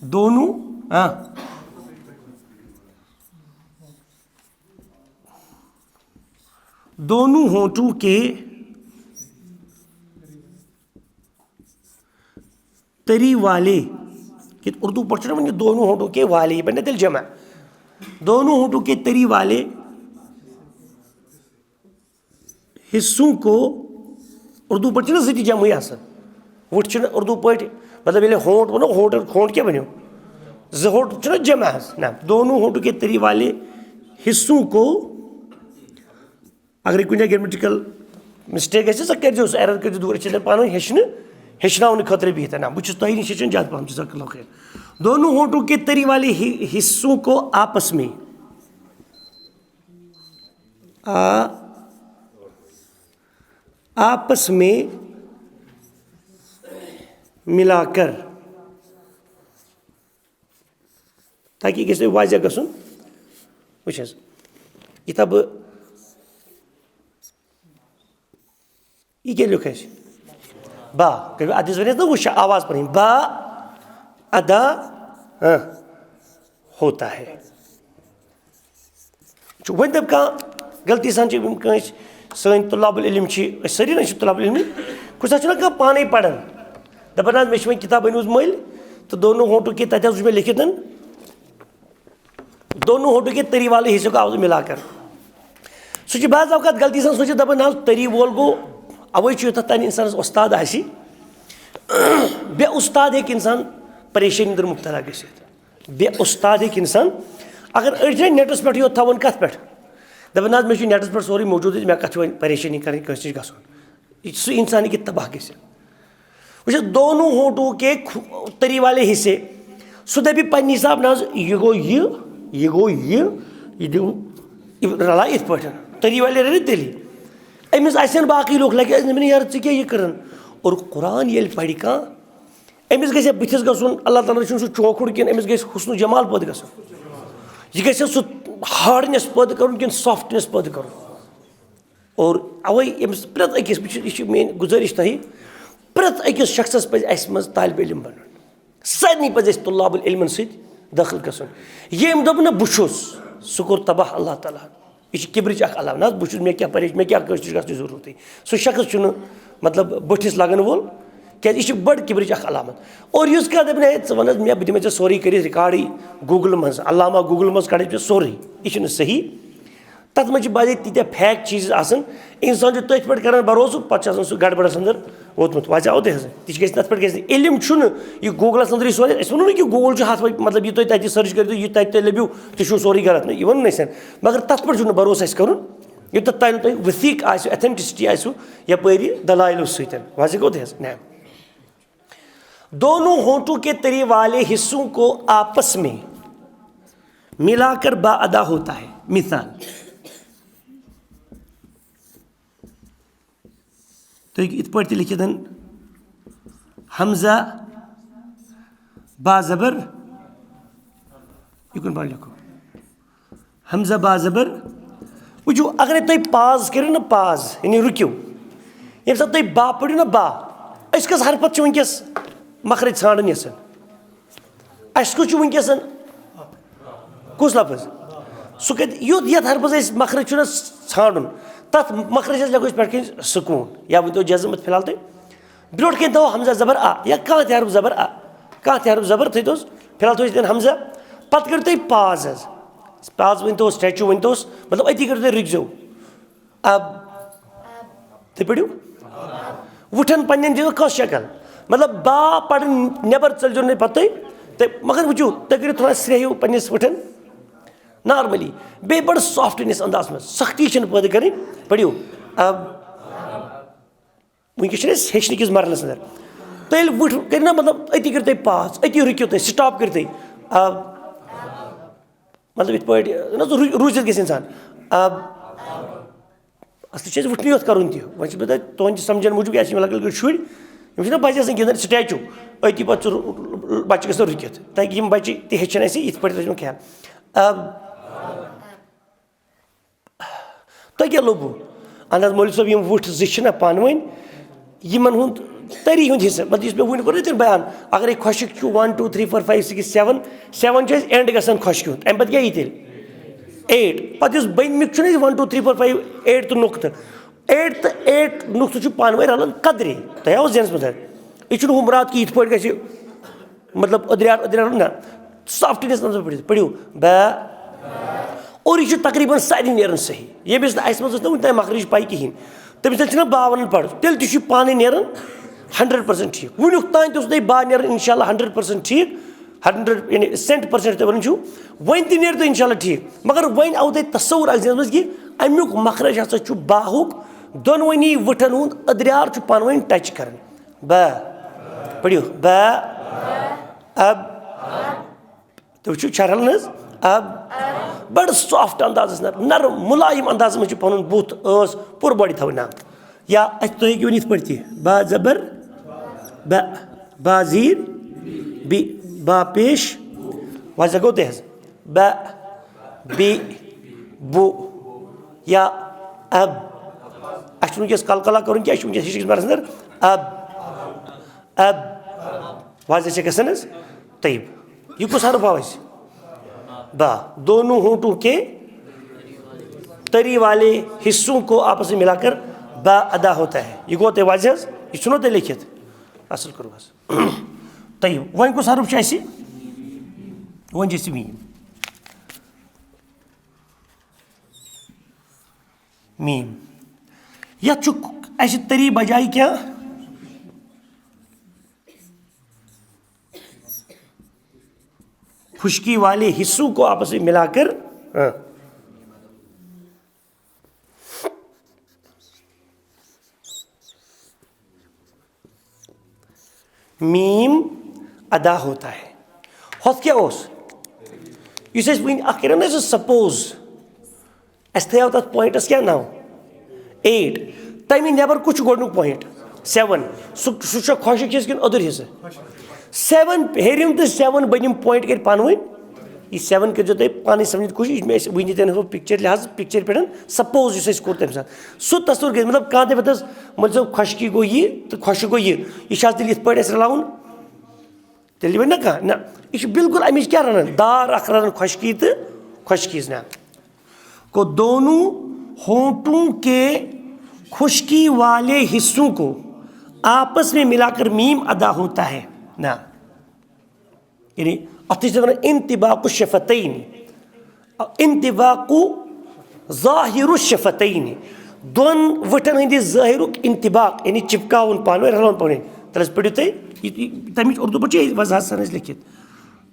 دونوں، ہاں۔ دونوں ہونٹوں کے تری والے، کہ اردو پٲٹھۍ چھُنہ وۄنۍ یہِ دونوں ہونٹوں کے والے، یہِ بنہِ تیٚلہِ جمع۔ دونوں ہونٹوں کے تری والے حصوں کو، اردو پٲٹھۍ چھِنہ زٕ تہِ جمعٕے آسان۔ وٕٹھ چھِنہ اردو پٲٹھۍ، مطلب، ییٚلہِ ہونٹ وَنو، ہونٹ، ہونٹ کیٛاہ بَنیو؟ زٕ ہونٹ چھِنہ جمع حظ؟ نہ، دونوں ہونٹوں کے تری والے حصوں کو، اگرے کُنہِ جایہِ گریمیٹیکل مسٹیک گژھِ، سۄ کٔرۍزیو، سُہ ایرر کٔرۍزیو دوٗر، أسۍ چھِ تیٚلہِ پانہٕ ؤنۍ ہیٚچھنہٕ، ہیٚچھناونہٕ خٲطرٕ بِہِتھ۔ نہ، بہٕ چھُس تۄہہِ نِش ہیٚچھان، زیادٕ پَہَم، جزاک اللہ خیر۔ دونوں ہونٹوں کے تری والے ہی-، حصوں کو آپس میں، آ، آپس میں ملا کر، تاکہ یہِ گژھِ واضح گژھُن۔ وٕچھ حظ، یہِ تھاو بہٕ، یہِ کیٛاہ لیوٚکھ اَسہِ؟ با۔ کٔرِو اَتھ دِژ وۄنۍ اَسہِ نہ وٕچھ آواز پَنٕنۍ۔ با ادا، ہاں، ہوتا ہے۔ چھُ وۄنۍ دَپہِ کانٛہہ، غلطی سان چھِ یِم کٲنٛسہِ، سٲنۍ طلاب العلم چھِ، أسۍ سٲری نہ چھِ طلاب العلم، کُنہِ ساتہٕ چھُنہ کانٛہہ پانَے پَران، دَپان حظ مےٚ چھِ وۄنۍ کِتاب أنمٕژ مٔلۍ تہٕ دونوں ہونٹوں کے، تَتہِ حظ وٕچھ مےٚ لیکھِتھ، دونوں ہونٹوں کے تری والے حصے کو آپس میں ملا کر۔ سُہ چھُ بعض اوقات غلطی سان سوٗنٛچِتھ دَپان، نہ حظ، تری وول گوٚو، اَوَے چھُ یوٗتاہ تَنہِ اِنسانَس وۄستاد آسہِ۔ بے اُستاد ہیٚکہِ اِنسان پریشٲنی اندر مُبتلا گٔژھِتھ۔ بے اُستاد ہیٚکہِ اِنسان، اگر أڑۍ چھِنہ نیٹَس پٮ۪ٹھ یوت تھاوان، کَتھ پٮ۪ٹھ؟ دَپان، نہ حظ، مےٚ چھُ نیٹَس پٮ۪ٹھ سورُے موجوٗد، مےٚ کَتھ چھُ وۄنۍ پریشٲنی کَرٕنۍ، کٲنٛسہِ نِش گژھُن؟ یہِ چھُ سُہ اِنسان ہیٚکہِ تباہ گٔژھِتھ۔ وٕچھ حظ، دونوں ہونٹوں کے کھ-، تری والے حصے، سُہ دَپہِ پنٛنہِ حساب، نہ حظ، یہِ گوٚو یہِ، یہِ گوٚو یہِ، یہِ دِمہٕ، یہِ رَلا یِتھ پٲٹھۍ۔ تری والے رَلہِ تیٚلی۔ أمِس آسن باقٕے لُکھ، لَگہِ أمِس یارٕ، ژٕ کیٛاہ یہِ کَران؟ اور قرآن ییٚلہِ پَرِ کانٛہہ، أمِس گژھِ بٕتھِس گژھُن، اللہ تعالیٰ چھُنہٕ سُہ چوکھُڑ کینٛہہ، أمِس گژھِ حُسن و جمال پٲدٕ گژھُن۔ یہِ گژھِ سُہ ہارڈنٮ۪س پٲدٕ کَرُن کِنہٕ سافٹنٮ۪س پٲدٕ کَرُن؟ اور اَوَے ییٚمِس پرٛٮ۪تھ أکِس، بہٕ چھُس، یہِ چھِ میٛٲنۍ گُزٲرِش تۄہہِ، پرٛٮ۪تھ أکِس شخصَس پَزِ اَسہِ منٛز طالب علم بَنُن۔ سارنٕے پَزِ اَسہِ طلاب العلمَن سۭتۍ دٲخٕل گژھُن۔ ییٚمۍ دوٚپ نہٕ بہٕ چھُس، سُہ کوٚر تباہ اللہ تعالیٰ ہَن۔ یہِ چھِ کِبرٕچ اَکھ علامت۔ نہ حظ، بہٕ چھُس، مےٚ کیٛاہ پریش-، مےٚ کیٛاہ کٲنٛسہِ نِش گژھنٕچ ضروٗرتٕے۔ سُہ شخص چھُنہٕ، مطلب، بٔٹھِس لَگَن وول، کیٛازِ یہِ چھِ بٔڑ کِبرٕچ اَکھ علامت۔ اور یُس کانٛہہ دَپہِ نہ، ہے، ژٕ وَن حظ مےٚ، بہٕ دِمَے ژےٚ سورُے کٔرِتھ، ریکارڈٕے، گوٗگلہٕ منٛز، علامہ گوٗگلہٕ منٛز کَڑَے ژےٚ سورُے، یہِ چھُنہٕ صحیح۔ تَتھ منٛز چھِ بعضے تیٖتیٛاہ فیک چیٖزٕ آسان، اِنسان چھُ تٔتھۍ پٮ۪ٹھ کَران بروسہٕ، پَتہٕ چھُ آسان سُہ گڑبڑَس اَندَر ووتمُت۔ وۄنۍ ژےٚ آو تہِ حظ، تہِ چھِ گژھِ تَتھ پٮ۪ٹھ گژھِ نہٕ۔ علم چھُنہٕ یہِ گوٗگلَس اَندَر یہِ سورُے، أسۍ وَنو نہٕ کہِ گوٗگل چھُ ہَتھ وَ-، مطلب، یہِ تُہۍ تَتہِ سٔرٕچ کٔرِو، یہِ تَتہِ تۄہہِ لٔبِو، تہِ چھُو سورُے غلط۔ نہ، یہِ وَنو نہٕ أسۍ۔ مگر تَتھ پٮ۪ٹھ چھُنہٕ بروسہٕ اَسہِ کَرُن، یوٚتَتھ تام نہٕ تۄہہِ وثیٖق آسِوٕ، authenticity آسِوٕ یَپٲرۍ یہِ دلایلو سۭتۍ۔ واضح گوٚو تہِ حظ؟ نہ۔ دونوں ہونٹوں کے تری والے حصوں کو آپس میں ملا کر با ادا ہوتا ہے۔ مثال، تُہۍ ہیٚکِو یِتھ پٲٹھۍ تہِ لیکھِتھ، حمزہ با زبر، یہِ کُن پَہَن لیکھو۔ حمزہ با زبر۔ وٕچھِو، اگرے تُہۍ پاز کٔرِو نہ، پاز، یعنی رُکِو، ییٚمہِ ساتہٕ تُہۍ با پٔرِو نہ، با، أسۍ کٔژ حرکت چھِ وٕنکیٚس مخرج ژھانٛڈان یَژھان؟ اَسہِ کُس چھُ وٕنکیٚس؟ کُس لفظ؟ سُہ کَتہِ، یُتھ یَتھ حرفَس أسۍ مخرج چھُنہ ژھانٛڈُن، تَتھ مخرجَس لیکھو أسۍ پٮ۪ٹھ کَنۍ سکوٗن، یا ؤنۍ تو جزم فی الحال تُہۍ۔ برونٛٹھ کَنۍ تھاوو حمزہ زبر آ، یا کانٛہہ تہِ حرف زبر آ، کانٛہہ تہِ حرف زبر تھٲیتوس، فی الحال تھٲوِو أسۍ ییٚتٮ۪ن حمزہ، پَتہٕ کٔرِو تُہۍ پاز حظ۔ پاز ؤنۍ توس، ٹیچوٗ ؤنۍ توس، مطلب أتی کٔرِو تُہۍ رُکۍ زیو۔ اب تُہۍ پٔرِو۔ وٕٹھن پننٮ۪ن دِیِو کۄس شکل؟ مطلب با پرن نٮ۪بر ژٔلۍزیو نہٕ پتہٕ تُہۍ۔ تہٕ مگر وٕچھِو، تُہۍ کٔرِو تھوڑا سرٛیہِو پننِس وٕٹھن نارملی۔ بیٚیہِ بڑٕ سافٹنس انداز منٛز، سختی چھنہٕ پٲدٕ کرٕنۍ۔ پٔرِو۔ اب وٕنکیٚس چھِنہٕ أسۍ ہیٚچھنہٕ کِس مرحلس اندر۔ تُہۍ ییٚلہِ وٕٹھ کٔرِو نا، مطلب أتی کٔرِو تُہۍ پاس، أتی رُکِو تُہۍ، سٹاپ کٔرِو تُہۍ۔ اب مطلب یِتھ پٲٹھۍ نہ حظ، روٗ-، روٗزِتھ گژھِ اِنسان۔ آ، اَصلی چھِ اَسہِ وٕٹھنٕے یوت کَرُن تہِ۔ وۄنۍ چھُس بہٕ تۄہہِ تُہٕنٛدِ سَمجھَن موٗجوٗب، یہِ آسہِ یِم لۄکٕٹۍ لۄکٕٹۍ شُرۍ، یِم چھِنہ بَچہِ آسان گِنٛدان سٹیچوٗ، أتی پَتہٕ چھُ رو-، بَچہِ گژھان رُکِتھ، تاکہِ یِم بَچہِ تہِ ہیٚچھَن اَسہِ یِتھ پٲٹھۍ روزِ یِمَن خیال۔ آ، تۄہہِ کیٛاہ لوٚبوُ؟ اہن حظ، مولوی صٲب، یِم وُٹھ زٕ چھِنہ پانہٕ ؤنۍ، یِمن ہُنٛد تٔری ہُنٛد حصہٕ، مطلب، یُس مےٚ وُنۍ کوٚر نہ تیٚلہِ بیان، اگر یہِ خۄشک چھُ، one two three four five six seven، seven چھُ اَسہِ end گژھان خۄشکہِ ہُنٛد، اَمہِ پتہٕ کیٛاہ یی تیٚلہِ؟ Eight۔ پتہٕ یُس بٔنۍ میُک چھُنہ یہِ one two three four five eight تہٕ نُقطہٕ، eight تہٕ eight نُقطہٕ چھُ پانہٕ ؤنۍ رلان قدرے، تۄہہِ آوٕ ذہنس منٛز؟ یہِ چھُنہٕ ہُہ مُراد کہِ یِتھ پٲٹھۍ گژھِ، مطلب، أدریار، أدریار نہ، سافٹنس منٛز پٔرِو، پٔرِو، با۔ اور یہِ چھُ تقریباً سارنٕے نیران صحیح۔ ییٚمِس نہٕ اَسہِ منٛز ٲس نہٕ وُنہِ تام مخرج پَے کِہیٖنۍ، تٔمِس تیٚلہِ چھِنہ با وَنان پَرُن، تیٚلہِ تہِ چھُ یہِ پانَے نیران hundred percent ٹھیٖک۔ وٕنیُک تام تہِ اوس نہٕ تۄہہِ با نیران، اِنشاء اللہ، hundred percent ٹھیٖک، hundred، یعنی cent percent تُہۍ وَنان چھِو، وۄنۍ تہِ نیرِ تۄہہِ اِنشاء اللہ ٹھیٖک۔ مگر وۄنۍ آو تۄہہِ تصوُر اَکھ ذہنَس منٛز کہِ اَمیُک مخرج ہسا چھُ باہُک، دۄنوٕنی وٕٹھَن ہُنٛد أدریار چھُ پانہٕ ؤنۍ touch کران۔ با۔ پٔرِو۔ با، اب۔ تُہۍ وٕچھِو چھرل نہٕ حظ؟ اب۔ بڑٕ سافٹ اندازس، نرم مُلایِم اندازس منٛز چھُ پنُن بُتھ، ٲس، پوٗرٕ باڈی تھاوٕنۍ نرم۔ یا اَسہِ، تُہۍ ہیٚکِو ؤنِتھ یِتھ پٲٹھۍ تہِ، با زبر، بہ، با زیٖر، بِ، با پیش، وۄنۍ زَن گوٚو تہِ حظ، بہ، بِ، بُ، یا اب۔ اَسہِ چھُنہٕ وٕنکیٚس قلقلہ کَرُن کینٛہہ، اَسہِ چھُ وٕنکیٚس ہِشِس مرس اندر اب، اب۔ واضح چھا گژھان حظ؟ طیب۔ یہِ کُس حرف آو اَسہِ؟ با۔ دونوں ہونٹوں کے تری والے حصوں کو آپس میں ملا کر با ادا ہوتا ہے۔ یہِ گوٚو تۄہہِ واضح حظ؟ یہِ چھُنو تۄہہِ لیکھِتھ؟ اَصٕل کوٚروٕ حظ۔ طیب۔ وۄنۍ کُس حرف چھُ اَسہِ؟ وۄنۍ چھِ اَسہِ میٖم۔ میٖم۔ یَتھ چھُ اَسہِ تری بجایہِ کیٛاہ؟ خشکی والے حصوں کو آپس میں ملا کر، ہاں۔ میٖم ادا ہوتا ہے۔ ہۄتھ کیٛاہ اوس؟ یُس اَسہِ وٕنۍ اَکھ کَریو نہ سُہ سپوز، اَسہِ تھٲیو تَتھ پوینٹَس کیٛاہ ناو؟ ایٹ۔ تَمہِ نٮ۪بر کُس چھُ گۄڈٕنیُک پوینٹ؟ سیوَن۔ سُہ، سُہ چھُ خۄشک حصہٕ کِنہٕ اوٚدُر حصہٕ؟ سیوَن ہیٚرِم تہٕ سیوَن بٔنِم پوینٹ کَرِ پانہٕ ؤنۍ۔ یہِ سیوَن کٔرۍزیو تُہۍ پانَے سَمجھِتھ کوٗشِش، یہِ چھُ مےٚ اَسہِ وٕنہِ تہِ تَنہٕ پِکچَر لحاظ، پِکچَر پٮ۪ٹھ سپوز یُس اَسہِ کوٚر تَمہِ ساتہٕ۔ سُہ تصوُر کٔرِتھ، مطلب، کانٛہہ دَپہِ، "ہَتہٕ حظ، مطلب، خۄشکی گوٚو یہِ تہٕ خۄشک گوٚو یہِ، یہِ چھِ حظ تیٚلہِ یِتھ پٲٹھۍ اَسہِ رَلاوُن؟" تیٚلہِ وَنہِ نہ کانٛہہ، نہ، یہِ چھُ بالکل اَمِچ کیٛاہ رَنان؟ دار اَکھ رَنان خۄشکی تہٕ خۄشکی ہِنٛز نہ۔ کو دونوں ہونٹوں کے خشکی والے حصوں کو آپس میں ملا کر میم ادا ہوتا ہے۔ نہ۔ یعنی اَتھ چھِ وَنان انطباق الشفتین۔ انطباق ظاہر الشفتین۔ دۄن وٕٹھن ہٕنٛدِ ظٲہرُک انطباق، یعنی چپکاوُن پانہٕ ؤنۍ، رَلاوُن پانہٕ ؤنۍ۔ تَلہٕ حظ پٔرِو تُہۍ، یہِ، یہِ، تَمِچ اُردو پٲٹھۍ چھِ وضاحت سان اَسہِ لیکھِتھ۔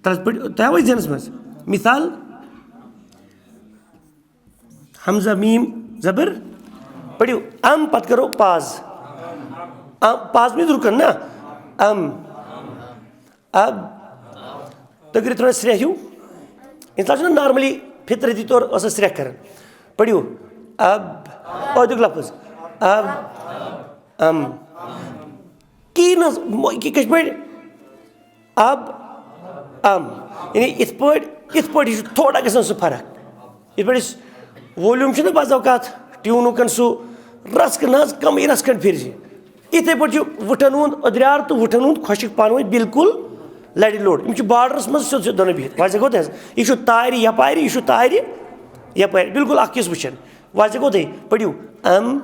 تَلہٕ حظ پٔرِو، تۄہہِ آوٕ ذہنَس منٛز؟ مثال، حمزہ میم زبر، پٔرِو ام، پَتہٕ کَرو پاز۔ ام، پاز means رُکُن نا۔ ام۔ اب۔ تُہۍ کٔرِو تھوڑا سرٛیٚہہ ہیوٗ۔ اِنسان چھُنہ normally فطرتی طور آسان سرٛیٚہہ کران۔ پٔرِو۔ اب۔ عٲدُک لفظ۔ اب۔ ام۔ کِہیٖنۍ نہٕ حظ، مو-، یہِ کِتھ پٲٹھۍ؟ اب۔ ام۔ یعنی یِتھ پٲٹھۍ، یِتھ پٲٹھۍ یہِ چھُ تھوڑا گژھان سُہ فرق۔ یِتھ پٲٹھۍ أسۍ volume چھُنہ بعض اوقات ٹیوٗنُک سُہ رَس کھنٛڈ، نہ حظ، کَمٕے رَس کھنٛڈ پھِرِ۔ یِتھَے پٲٹھۍ چھُ وٕٹھَن ہُنٛد أدریار تہٕ وٕٹھَن ہُنٛد خۄشک پانہٕ ؤنۍ بالکل لَڑِ لوٚڑ۔ یِم چھِ borderس منٛز سیوٚد سیوٚد دۄنوَے بِہِتھ۔ واضح گوٚو تۄہہِ حظ؟ یہِ چھُ تارِ یَپارِ، یہِ چھُ تارِ یَپارِ۔ بالکل اَکھ چیٖز وٕچھان۔ واضح گوٚو تۄہہِ؟ پٔرِو۔ ام۔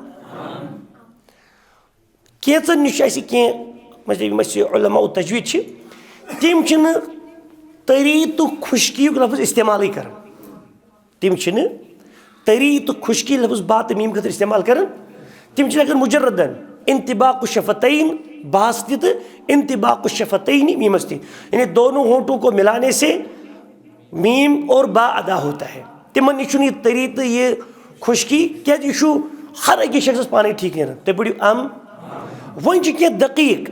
کینٛژَن نِش چھِ اَسہِ کینٛہہ، مطلب، یِم اَسہِ علماء تجوید چھِ، تِم چھِنہٕ تٔری تہٕ خۄشکِیُک لفظ استعمالٕے کران۔ تِم چھِنہٕ تٔری تہٕ خۄشکی لفظ با تہٕ میٖم خٲطرٕ استعمال کران۔ تِم چھِ لیکھان مجردن انطباق الشفتین باس تہِ تہٕ انطباق الشفتین میٖمس تہِ۔ یعنی دونوں ہونٹوں کو ملانے سے میم اور با ادا ہوتا ہے۔ تِمن نِش چھُنہٕ یہِ تٔری تہٕ یہِ خۄشکی، کیازِ یہِ چھُ ہر أکِس شخصس پانے ٹھیٖک نیران۔ تُہۍ پٔرِو ام۔ وۄنۍ چھِ کینٛہہ دقیٖق،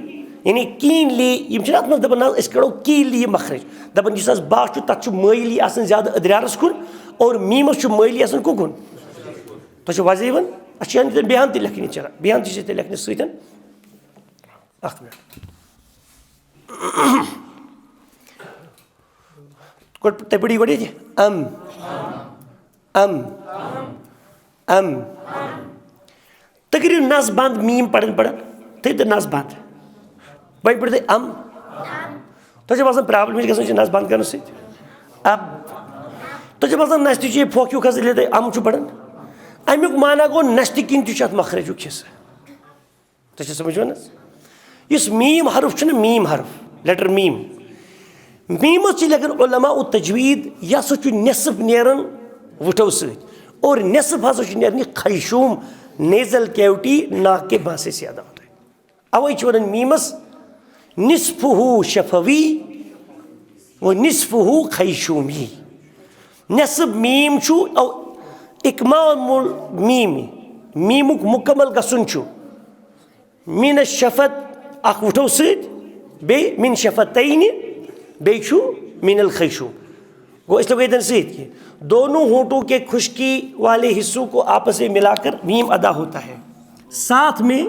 یعنی کینلی، یِم چھِنہٕ اتھ منٛز دپان، نہ، أسۍ کڑو کینلی مخرج۔ دپان یُس حظ با چھُ، تتھ چھُ مٲیلی آسان زیادٕ أدریارس کُن، اور میٖمس چھُ مٲیلی آسان کُکُن۔ تۄہہِ چھُ وضع یِوان؟ اَسہِ چھِ یِہَن بیٚیہِ ہن تہِ لیکھنہِ، چلو، بیٚیہِ ہن تہِ چھِ تیٚلہِ لیکھنہِ سۭتۍ۔ اکھ منٹ۔ گۄڈٕ تُہۍ پٔرِو گۄڈٕ ییٚتہِ۔ ام۔ ام۔ ام۔ تُہۍ کٔرِو نس بنٛد، میٖم پران پران۔ تُہۍ تہٕ نس بنٛد۔ وۄنۍ پٔرِو تُہۍ ام۔ تۄہہِ چھا باسان problem چھِ گژھان چھِ نس بنٛد کرنہٕ سۭتۍ؟ اب۔ تۄہہِ چھا باسان نستہِ چھُ یہِ پھۄکھ ہیوٗ کھسان ییٚلہِ تُہۍ ام چھُو پران؟ امیُک معنی گوٚو نستہِ کِنۍ تہِ چھُ اتھ مخرجُک حصہٕ۔ تۄہہِ چھا سمجھ یِوان حظ؟ یُس میٖم حرف چھُنہ، میٖم حرف، letter میٖم، میٖمس چھِ لیکھان علماء تجوید، یہِ ہسا چھُ نٮ۪صٕف نیران وٕٹھو سۭتۍ، اور نٮ۪صٕف ہسا چھُ نیران یہِ خیشوم، nasal cavity، ناک کے بانسے سے ادا ہوتا ہے۔ اوے چھِ ونان میٖمس نصفہ شفوی و نصفہ خیشومی۔ نٮ۪صٕف میٖم چھُ، او، اکمام المیٖم، میٖمُک مُکمل گژھُن چھُ۔ مین الشفت، اکھ وٕٹھو سۭتۍ، بیٚیہِ من شفتین، بیٚیہِ چھُ من الخیشوم۔ گوٚو، أسۍ لگٲے دَن سۭتۍ کہِ دونوں ہونٹوں کے خشکی والے حصوں کو آپس میں ملا کر میم ادا ہوتا ہے۔ ساتھ میں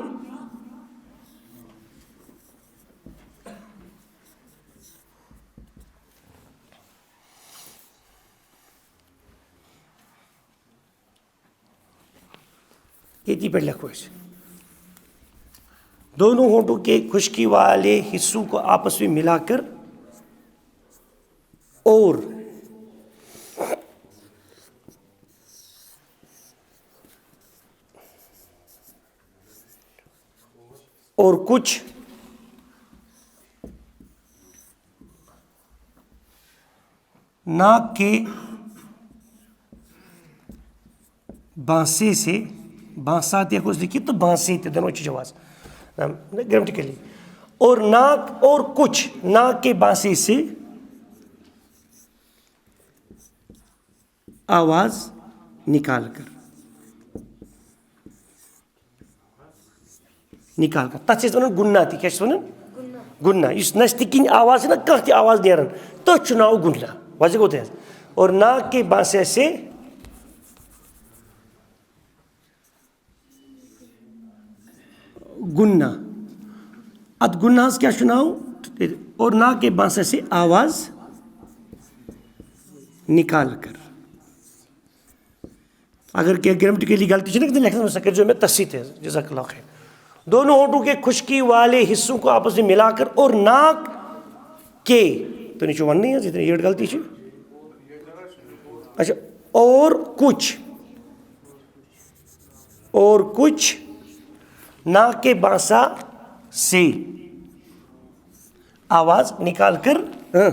ییٚتی پٮ۪ٹھ لیکھو أسۍ۔ دونوں ہونٹوں کے خشکی والے حصوں کو آپس میں ملا کر اور اور کچھ ناک کے بانسے سے، بانسا تہِ ہٮ۪کو أسۍ لیکھِتھ تہٕ بانسے تہِ، دۄنوَے چھِ جواز، گریمیٹیکلی۔ اور ناک، اور کچھ ناک کے بانسے سے آواز نکال کر، نکال کر۔ تَتھ چھِ أسۍ وَنان گُننا تہِ۔ کیٛاہ چھِ أسۍ وَنان؟ گُننا۔ یُس نَستہِ کِنۍ آواز چھِ نہ، کانٛہہ تہِ آواز نیران، تٔتھۍ چھُ ناو گُننا۔ واضح گوٚو تۄہہِ حظ؟ اور ناک کے بانسے سے گُننا۔ اَتھ گُنناہَس کیٛاہ چھُ ناو؟ اور ناک کے بانسے سے آواز نکال کر۔ اگر کینٛہہ گریمیٹیکلی غلطی چھِ نہ گژھان لیکھنَس منٛز، سۄ کٔرۍزیو مےٚ تٔتھۍ سۭتۍ حظ۔ جزاک اللہ خیر۔ دونوں ہونٹوں کے خشکی والے حصوں کو آپس میں ملا کر اور ناک کے، تُہۍ نہٕ چھِو وَننٕے حظ، ییٚتٮ۪ن یٔڈ غلطی چھِ۔ اچھا، اور کچھ، اور کچھ ناک کے بانسا سے آواز نکال کر، ہاں،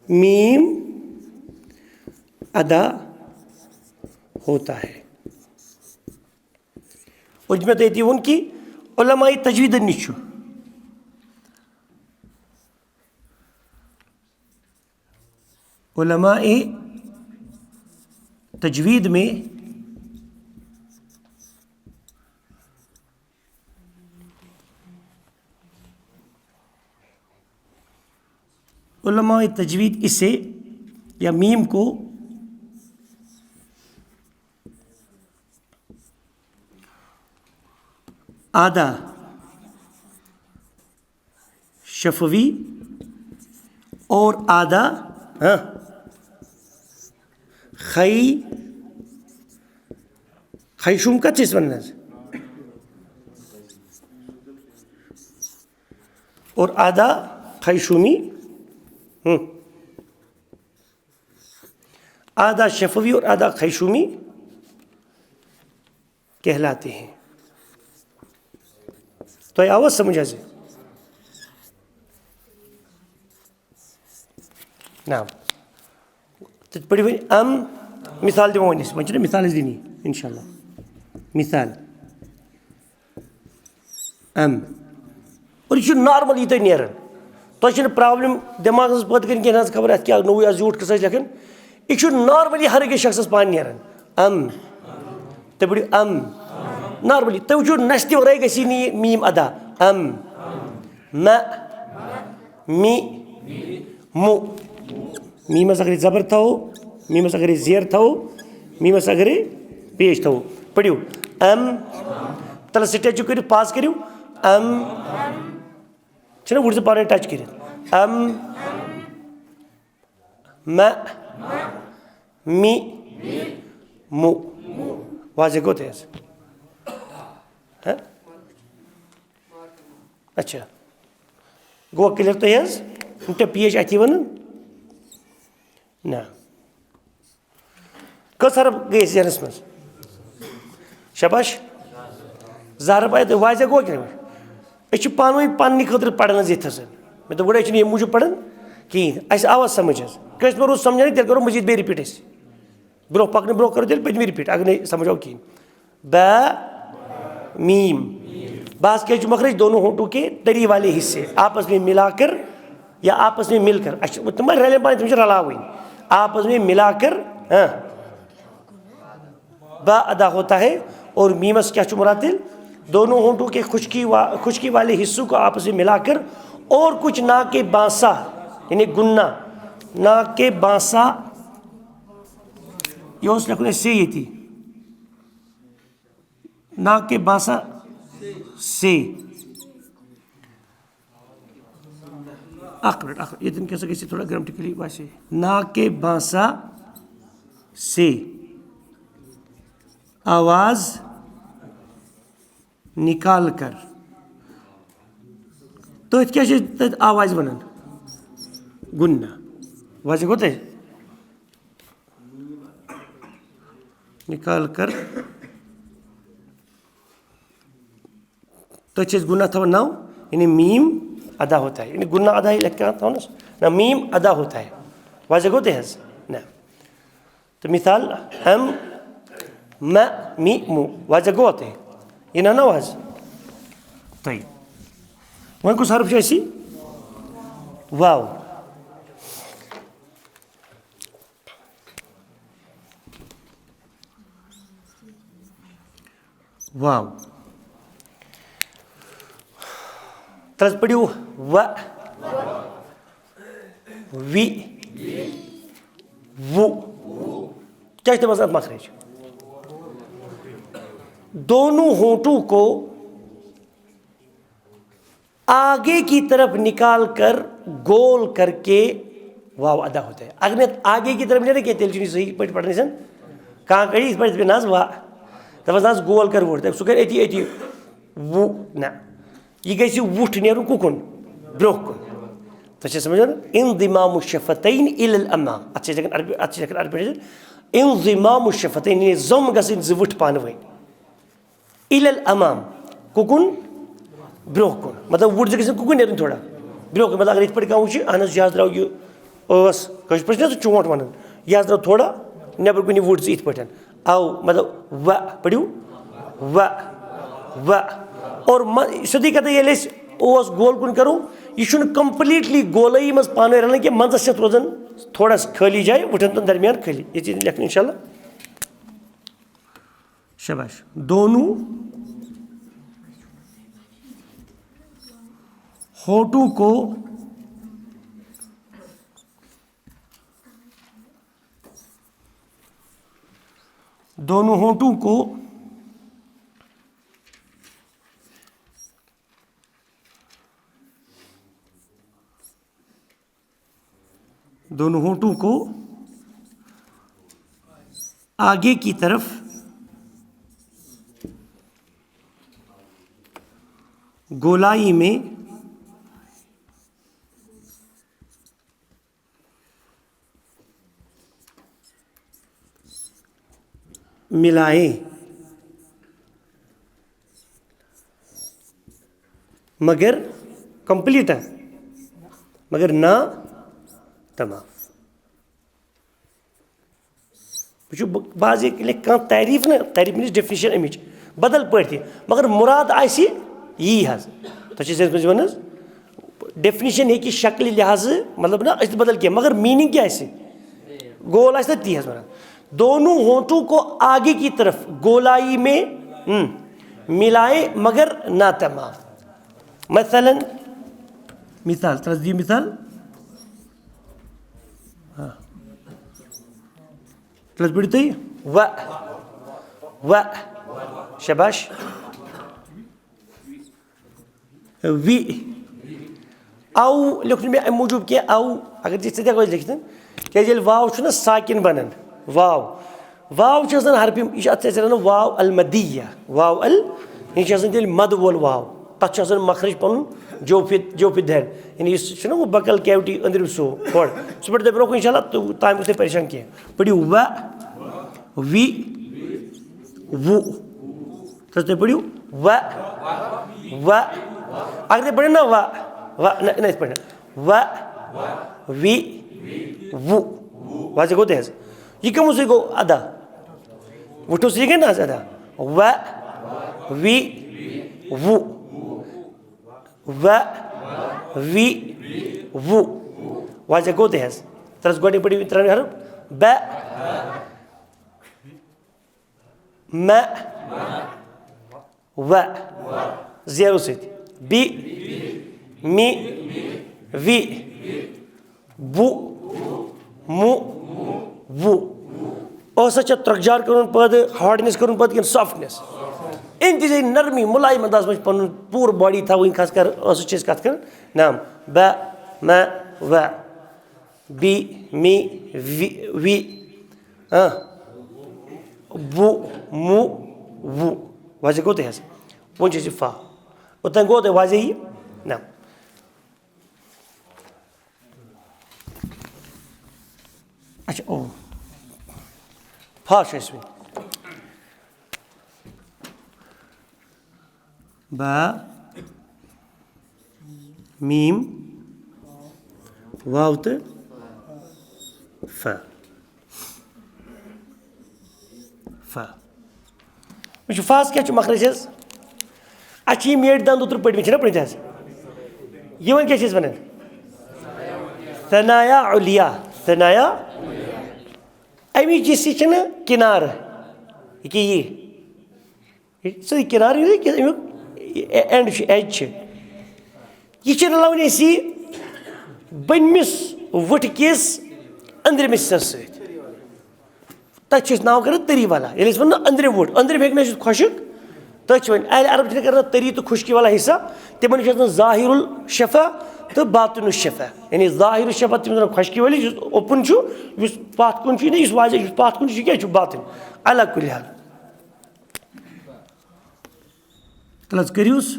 میم ادا ہوتا ہے۔ اور مےٚ تۄہہِ ییٚتی ووٚن کہِ علماء تجویٖدَن نِش چھُ، علماء تجوید میں، علماء تجوید اسے یا میم کو آدھا شفوی اور آدھا، ہاں، خی، خیشوم کَتھ چھِ أسۍ وَنان حظ؟ اور آدھا خیشومی، ہوں، آدھا شفوی اور آدھا خیشومی کہلاتے ہیں۔ تۄہہِ آوا سمجھ حظ؟ نعم۔ تہٕ پٔرِو وۄنۍ ام، مثال دِمو وۄنۍ أسۍ، وۄنۍ چھِنہ مثال أسۍ دِنی، انشاءاللہ۔ مثال۔ ام۔ اور یہِ چھُ نارمل یہِ تۄہہِ نیران۔ تۄہہِ چھِنہٕ پرابلم دٮ۪ماغس منٛز پٲدٕ کٔرِتھ کینٛہہ، نہ حظ خبر اَتھ کیٛاہ نوٚوُے آز زیوٗٹھ قٕصہٕ آسہِ لیکھان۔ یہِ چھُ نارملی ہر أکِس شخصس پانہٕ نیران۔ ام۔ تُہۍ پٔرِو ام۔ نارملی۔ تُہۍ وٕچھِو نستہِ ورٲے گژھی نہٕ یہِ میٖم ادا۔ ام۔ مہ۔ می۔ مُ۔ میٖمس اگرے زبر تھاوو، میٖمس اگرے زیر تھاوو، میٖمس اگرے پیش تھاوو۔ پٔرِو۔ ام۔ تَلہٕ سٹیچو کٔرِو، پاز کٔرِو۔ ام۔ چھِنہ وٕچھ زِ پانَے ٹچ کٔرِتھ۔ ام۔ مہ۔ می۔ مُ۔ واضح گوٚو تۄہہِ حظ؟ ہہ؟ اچھا۔ گوٚو کلیئر تۄہہِ حظ؟ یِم تۄہہِ پیش اَتھی وَنان؟ نہ۔ کٔژ حرف گٔے أسۍ ذہنَس منٛز؟ شاباش۔ زٕ حرف آیہِ تۄہہِ واضح گوٚو کِنہٕ؟ أسۍ چھِ پانہٕ ؤنۍ پننہِ خٲطرٕ پران حظ ییٚتہِ حظ۔ مےٚ دوٚپ، گۄڈٕ أسۍ چھِنہٕ یہِ موٗجوٗب پران کِہیٖنۍ۔ اَسہِ آوا سمجھ حظ؟ کٲنٛسہِ ما روٗد سمجھان، تیٚلہِ کرو مزید بیٚیہِ رِپیٖٹ أسۍ۔ برونٛہہ پکنہٕ برونٛہہ کرو تیٚلہِ پٔتمہِ رِپیٖٹ، اگر نہٕ سمجھ آو کِہیٖنۍ۔ با، میم۔ باس کیا جو مخرج دونوں ہونٹوں کے تری والے حصے آپس میں ملا کر یا آپس میں مل کر۔ اچھا، وہ تمہارے رلے پانے، تم سے رلا ہوئی۔ آپس میں ملا کر، ہاں۔ با ادا ہوتا ہے اور میمس کیا چھُ مراد تیٚلہِ؟ دونوں ہونٹوں کے خشکی وا-، خشکی والے حصوں کو آپس میں ملا کر اور کچھ نا کے بانسا، یعنی گننا، نا کے بانسا، یہ اس لکھنے سے یہ تھی، نا کے بانسا سے۔ اکھ منٹ، اکھ، ییٚتٮ۪ن کیٛاہ سا گژھِ تھوڑا گرامٹیکلی ویسے۔ نا کے بانسا سے آواز نکال کر۔ تٔتھۍ کیٛاہ چھِ تٔتھۍ آوازِ وَنان؟ گُننا۔ واضح گوٚو تۄہہِ؟ نکال کر۔ تٔتھۍ چھِ أسۍ گُننا تھاوان نَو، یعنی میٖم ادا ہوتا ہے۔ یعنی گُننا ادا ہے لیکھان تھاوان نہ، میٖم ادا ہوتا ہے۔ واضح گوٚو تۄہہِ حظ؟ نہ۔ تہٕ مثال، ہم، مہ، می، مو۔ واضح گوٚو تۄہہِ؟ یہِ نہ نَو حظ؟ طیب۔ وۄنۍ کُس حرف چھُ اَسہِ؟ واو۔ واو۔ ترٛس پٔرِو و، وِ، وُ۔ کیا چھِ تِمن سۭتۍ مخرج؟ دونوں ہونٹوں کو آگے کی طرف نکال کر گول کر کے واو ادا ہوتا ہے۔ اگر میں آگے کی طرف نہیں رکھے، تیل چینی صحیح پڑھ-، پڑھنے سن۔ کہاں کڑی اس پر اس پہ ناز وا۔ تب ناز گول کر ووٹ۔ تب سکر ایتی، ایتی۔ وو، نہ۔ یہ گژھِ وُٹھ نیرُن کُکُن؟ برونٛہہ کُن۔ تۄہہِ چھا سمجھ یِوان؟ انضمام الشفتین الی الامام۔ اتھ چھِ أسۍ لیکھان عربی، اتھ چھِ لیکھان عربی پٲٹھۍ انضمام الشفتین، یعنی زوٚم گژھٕنۍ زٕ وُٹھ پانہٕ ؤنۍ۔ الی الامام، کُکُن؟ برونٛہہ کُن۔ مطلب، وُٹھ زٕ گژھن کُکُن نیرٕنۍ تھوڑا برونٛہہ کُن۔ مطلب، اگر یِتھ پٲٹھۍ کانٛہہ وٕچھِ، اہن حظ، یہِ حظ درٛاو یہِ ٲس، کٲشِر پٲٹھۍ چھِنہ سُہ چونٛٹھ وَنان، یہِ حظ درٛاو تھوڑا نٮ۪بر کُن یہِ وُٹھ زٕ یِتھ پٲٹھۍ۔ او، مطلب، و، پٔرِو، و، و۔ اور مہ-، سیوٚدُے کَتھا، ییٚلہِ أسۍ اوس گول کُن کَرو، یہِ چھُنہٕ completely گولٲیی منٛز پانہٕ ؤنۍ رَلان کینٛہہ، منٛزَس چھِ اَتھ روزان تھوڑا خٲلی جاے، وُٹھَن تہٕ درمیان خٲلی۔ یہِ چھِ لیکھُن، اِنشاء اللہ۔ شاباش۔ دونوں ہونٹوں کو، دونوں ہونٹوں کو دونوں ہونٹوں کو آگے کی طرف گولائی میں ملائیں، مگر complete ہے، مگر نہ تمام۔ وٕچھِو، بہٕ، بہٕ حظ ییٚلہِ کانٛہہ تعریٖف نہ، تعریٖف میٖنٕز ڈیفینیشن اَمِچ بدل پٲٹھۍ تہِ، مگر مُراد آسہِ یی حظ۔ تۄہہِ چھِ أسۍ ٲسمٕتۍ وَنان حظ، ڈیفینیشن ہیٚکہِ شکلہِ لحاظہٕ، مطلب، نہ أسۍ تہِ بدل کینٛہہ، مگر میٖنِنٛگ کیٛاہ آسہِ؟ گول آسہِ نہ تی حظ وَنان۔ دونوں ہونٹوں کو آگے کی طرف گولائی میں، ہم، ملائیں مگر نہ تمام۔ مثلاً، مثال، ترٛس دِیِو مثال۔ ہاں۔ ترٛس پٔرِو تُہۍ۔ و۔ و۔ شاباش۔ وِ۔ او لیوٚکھ نہٕ مےٚ اَمہِ موٗجوٗب کینٛہہ، او، اگر ژٕ یِتھ پٲٹھۍ لیکھِتھ، کیٛازِ ییٚلہِ واو چھُنہ ساکِن بَنان، واو، واو چھِ آسان حرفہِ، یہِ چھِ اَتھ چھِ أسۍ وَنان واو المدیہ، واو ال، یہِ چھِ آسان تیٚلہِ مَدٕ وول واو، تَتھ چھُ آسان مخرج پَنُن جوفِ، جوفِ دھن، یعنی یُس چھُنہ وۄنۍ بکل کیوٹی أنٛدرِم سُہ کھۄڈ، سُہ پٮ۪ٹھ دَپہِ برونٛہہ کُن اِنشاء اللہ، تہٕ تام گوٚژھ تۄہہِ پریشان کینٛہہ۔ پٔرِو و، وِ، وُ۔ تہٕ تُہۍ پٔرِو و، و۔ اگر تُہۍ پٔرِو نہ و، و، نہ، نہ، یِتھ پٲٹھۍ نہٕ۔ و، وِ، وُ۔ واضح گوٚو تۄہہِ حظ؟ یہِ کَمو سۭتۍ گوٚو ادا؟ وُٹھو سۭتۍ گٔے نہ حظ ادا؟ و، وِ، وُ۔ و، وِ، وُ۔ واضح گوٚو تۄہہِ حظ؟ تَتھ گۄڈٕنِکۍ پٲٹھۍ ترٛاونہٕ حرف۔ ب، م، و۔ زیرو سۭتۍ۔ بی، می، وی، بُ، مُ، وُ۔ ٲسَس چھا ترٛکجار کَرُن پٲدٕ، hardness کَرُن پٲدٕ کِنہٕ softness؟ اِنتِہٲیی نرمی، مُلایِم انداز منٛز چھِ پَنُن پوٗرٕ body تھاوٕنۍ، خاص کر ٲسَس چھِ أسۍ کَتھ کَران۔ نعم، بہ، مہ، وہ۔ بی، می، وی، وی۔ آ۔ بُ، مُ، وُ۔ واضح گوٚو تۄہہِ حظ؟ وۄنۍ چھِ أسۍ یہِ فا۔ اوٚتام گوٚو تۄہہِ واضح یہِ؟ نہ۔ اچھا، او۔ فا چھُ اَسہِ وۄنۍ۔ با، میٖم، واو تہٕ فا۔ فا۔ وٕچھِو، فاہَس کیٛاہ چھُ مخرج حظ؟ اَسہِ چھِ یِم ییٚٹھۍ دَنٛد اوترٕ پٔرمٕتۍ، چھِنہ پٔرمٕتۍ حظ؟ یِمَن کیٛاہ چھِ أسۍ وَنان؟ ثنایا علیا۔ ثنایا۔ اَمِچ یُس یہِ چھِنہ کِنارٕ، یہِ کیٛاہ یہِ؟ یہِ چھِ سٲری کِنارٕ، یہِ کہِ اَمیُک end چھُ، edge چھِ۔ یہِ چھِ رَلاوٕنۍ اَسہِ یہِ بٔنمِس وُٹھٕ کِس أنٛدرِمِس حِصَس سۭتۍ۔ تَتھ چھِ أسۍ ناو کَران تٔری والا۔ ییٚلہِ أسۍ وَنو أنٛدرِم وُٹھ، أنٛدرِم ہیٚکہِ نہٕ ٲسِتھ خۄشٕک۔ تٔتھۍ چھِ وَنان، اہلِ عرب چھِنہٕ کَران تٔری تہٕ خۄشکی والا حِصہ۔ تِمَن چھِ آسان ظاہر الشفا تہٕ باطن الشفا۔ یعنی ظاہر الشفا، تِم زَن خۄشکی وٲلِس، یُس open چھُ، یُس پَتھ کُن چھُ، یہِ نہٕ یُس واضح، یُس پَتھ کُن چھُ، یہِ کیٛاہ چھُ؟ باطن۔ علی کُلِ حال۔ تَلہٕ حظ کٔرِوس۔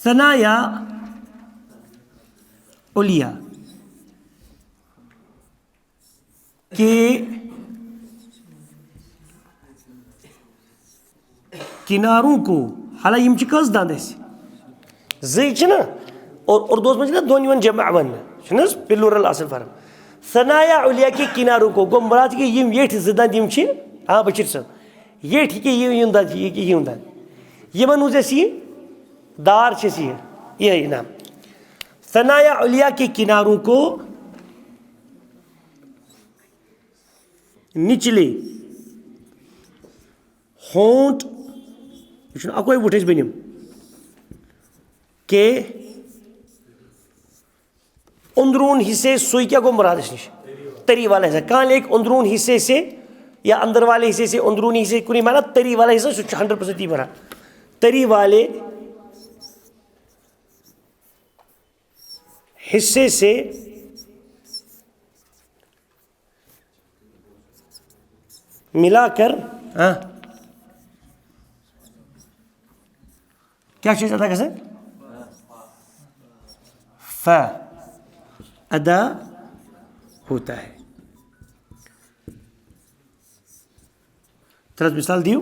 ثنایا علیا کے کناروں کو، حالانکہ یِم چھِ کٔژ دَنٛد اَسہِ؟ زٕے چھِنہ؟ اور اردوٗوَس منٛز چھِنہ دۄن یِوان جمع وَننہٕ، چھُنہٕ حظ؟ Plural اَصٕل form۔ ثنایا علیا کے کناروں کو، گوٚو مُراد کہِ یِم ییٚٹھۍ زٕ دَنٛد یِم چھِ، آ، بشیٖر صٲب، ییٚٹھۍ یہِ کہِ یِم، یِم دَنٛد چھِ، یہِ کہِ یِم دَنٛد۔ یِمَن ہُنٛد اَسہِ یہِ دار چھِ اَسہِ یہِ، یِہوٚے نام۔ ثنایا علیا کے کناروں کو نچلے ہونٹ، یہِ چھُنہٕ اَکوے وُٹھ اَسہِ بٔنِم، کے اندرون حصے، سُے کیٛاہ گوٚو مُراد اَسہِ نِش؟ تری والا حصہ۔ کانٛہہ لیکھِ اندرون حصے سے یا اندر والے حصے سے، اندرونی حصے کُنی مانا، تری والا حصہ، سُہ چھُ hundred percent یی بَنان۔ تری والے حصے سے ملا کر، ہاں، کیا چیز ادا گژھان؟ ف ادا ہوتا ہے۔ تَلہٕ حظ مثال دِیِو۔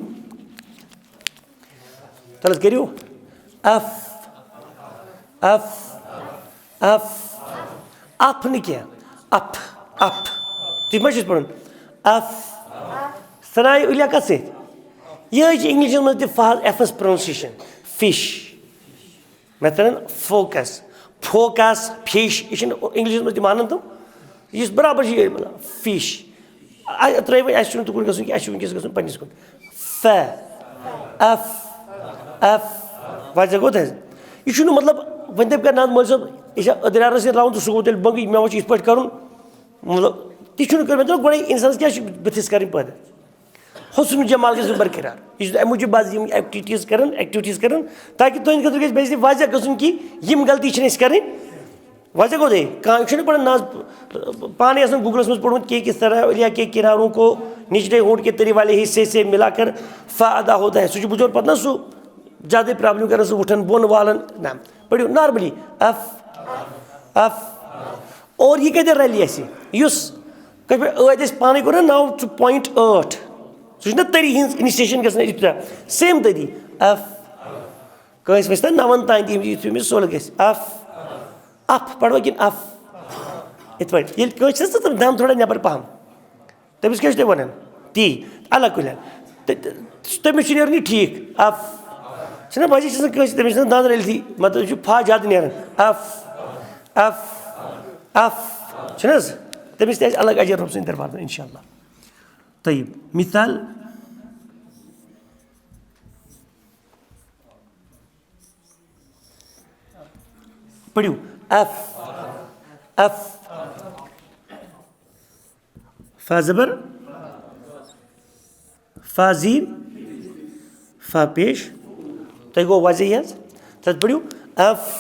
تَلہٕ حظ کٔرِو۔ If, if, if. اف نہٕ کینٛہہ۔ Up, up. تُہۍ ما چھِو پَرُن؟ اف۔ ثنایا علیا کَتھ سۭتۍ؟ یِہوٚے چھِ English منٛز تہِ فہد ایفَس pronunciation، فِش۔ مثلاً فوکَس، فوکَس، فِش، یہِ چھِنہٕ English منٛز تہِ مانان تِم۔ یُس برابر چھِ یِہوٚے مطلب، فِش۔ آ، ترٛٲیِو وۄنۍ، اَسہِ چھُنہٕ تُکُن گژھُن کینٛہہ، اَسہِ چھُ وٕنکیٚس گژھُن پنٛنِس کُن۔ ف، اف، اف۔ واضح گوٚو تۄہہِ؟ یہِ چھُنہٕ مطلب، وۄنۍ دَپہِ کانٛہہ، نہ حظ مولوی صٲب، یہِ چھا أدرارَس سۭتۍ ترٛاوُن تہٕ سُہ گوٚو تیٚلہِ بۄنگٕے، مےٚ وٕچھ یِتھ پٲٹھۍ کَرُن۔ مطلب، تہِ چھُنہٕ کٔرمٕژ، گوٚو گۄڈَے اِنسانَس کیٛاہ چھُ بٕتھِس کَرٕنۍ پٲدٕ؟ حسن جمال گژھِ برقرار۔ یہِ چھُ اَمہِ موٗجوٗب بعض یِم activities کران، activities کران، تاکہِ تُہنٛدِ خٲطرٕ گژھِ بیٚیہِ واضح گژھُن کہِ یِم غلطی چھِنہٕ أسۍ کرٕنۍ۔ واضح گوٚو تۄہہِ؟ کانٛہہ چھُنہٕ پَران، نہ حظ، پانَے آسان Googleَس منٛز پوٚرمُت، کہ کس طرح علیا کے کناروں کو نچلے ہونٹ کے تری والے حصے سے ملا کر فا ادا ہوتا ہے۔ سُہ چھُ بِچور پَتہٕ نہ سُہ زیادَے problem کران، سُہ وُٹھان بۄن والان۔ نہ، پٔرِو normally، اف، اف۔ اور یہِ کَتہِ رَلہِ اَسہِ؟ یُس کٲشِر پٲٹھۍ ٲدۍ اَسہِ پانَے کوٚر نا نَو point ٲٹھ، سُہ چھُنہ تٔری ہِنٛز initiation گژھان ابتدا۔ Same تٔری۔ اف۔ کٲنٛسہِ وَسہِ نا نَوَن تام تہِ، یُتھُے أمِس سُل گژھِ۔ اف۔ اف پَروا کِنہٕ اف؟ یِتھ پٲٹھۍ۔ ییٚلہِ کٲنٛسہِ چھِ نا دَم تھوڑا نٮ۪بَر پَہَم، تٔمِس کیٛاہ چھِ تُہۍ وَنان؟ تی۔ علی کُلہِ حال۔ تہٕ، تہٕ تٔمِس چھُ نیران یہِ ٹھیٖک۔ اف۔ چھِنہ بَجہِ چھِ آسان کٲنٛسہِ، تٔمِس چھِ آسان دَنٛد رٔلتھٕے، مطلب، یہِ چھُ فا زیادٕ نیران۔ اف۔ اف۔ اف۔ چھُنہٕ حظ؟ تٔمِس تہِ آسہِ الگ اجر رۄب سٕنٛدِ دربارٕ منٛز، اِنشاء اللہ۔ طیب، مثال۔ پٔرِو۔ If, if. فا زبر، فا زین، فا پیش۔ تۄہہِ گوٚو وضع یہِ حظ؟ تَتھ پٔرِو اف۔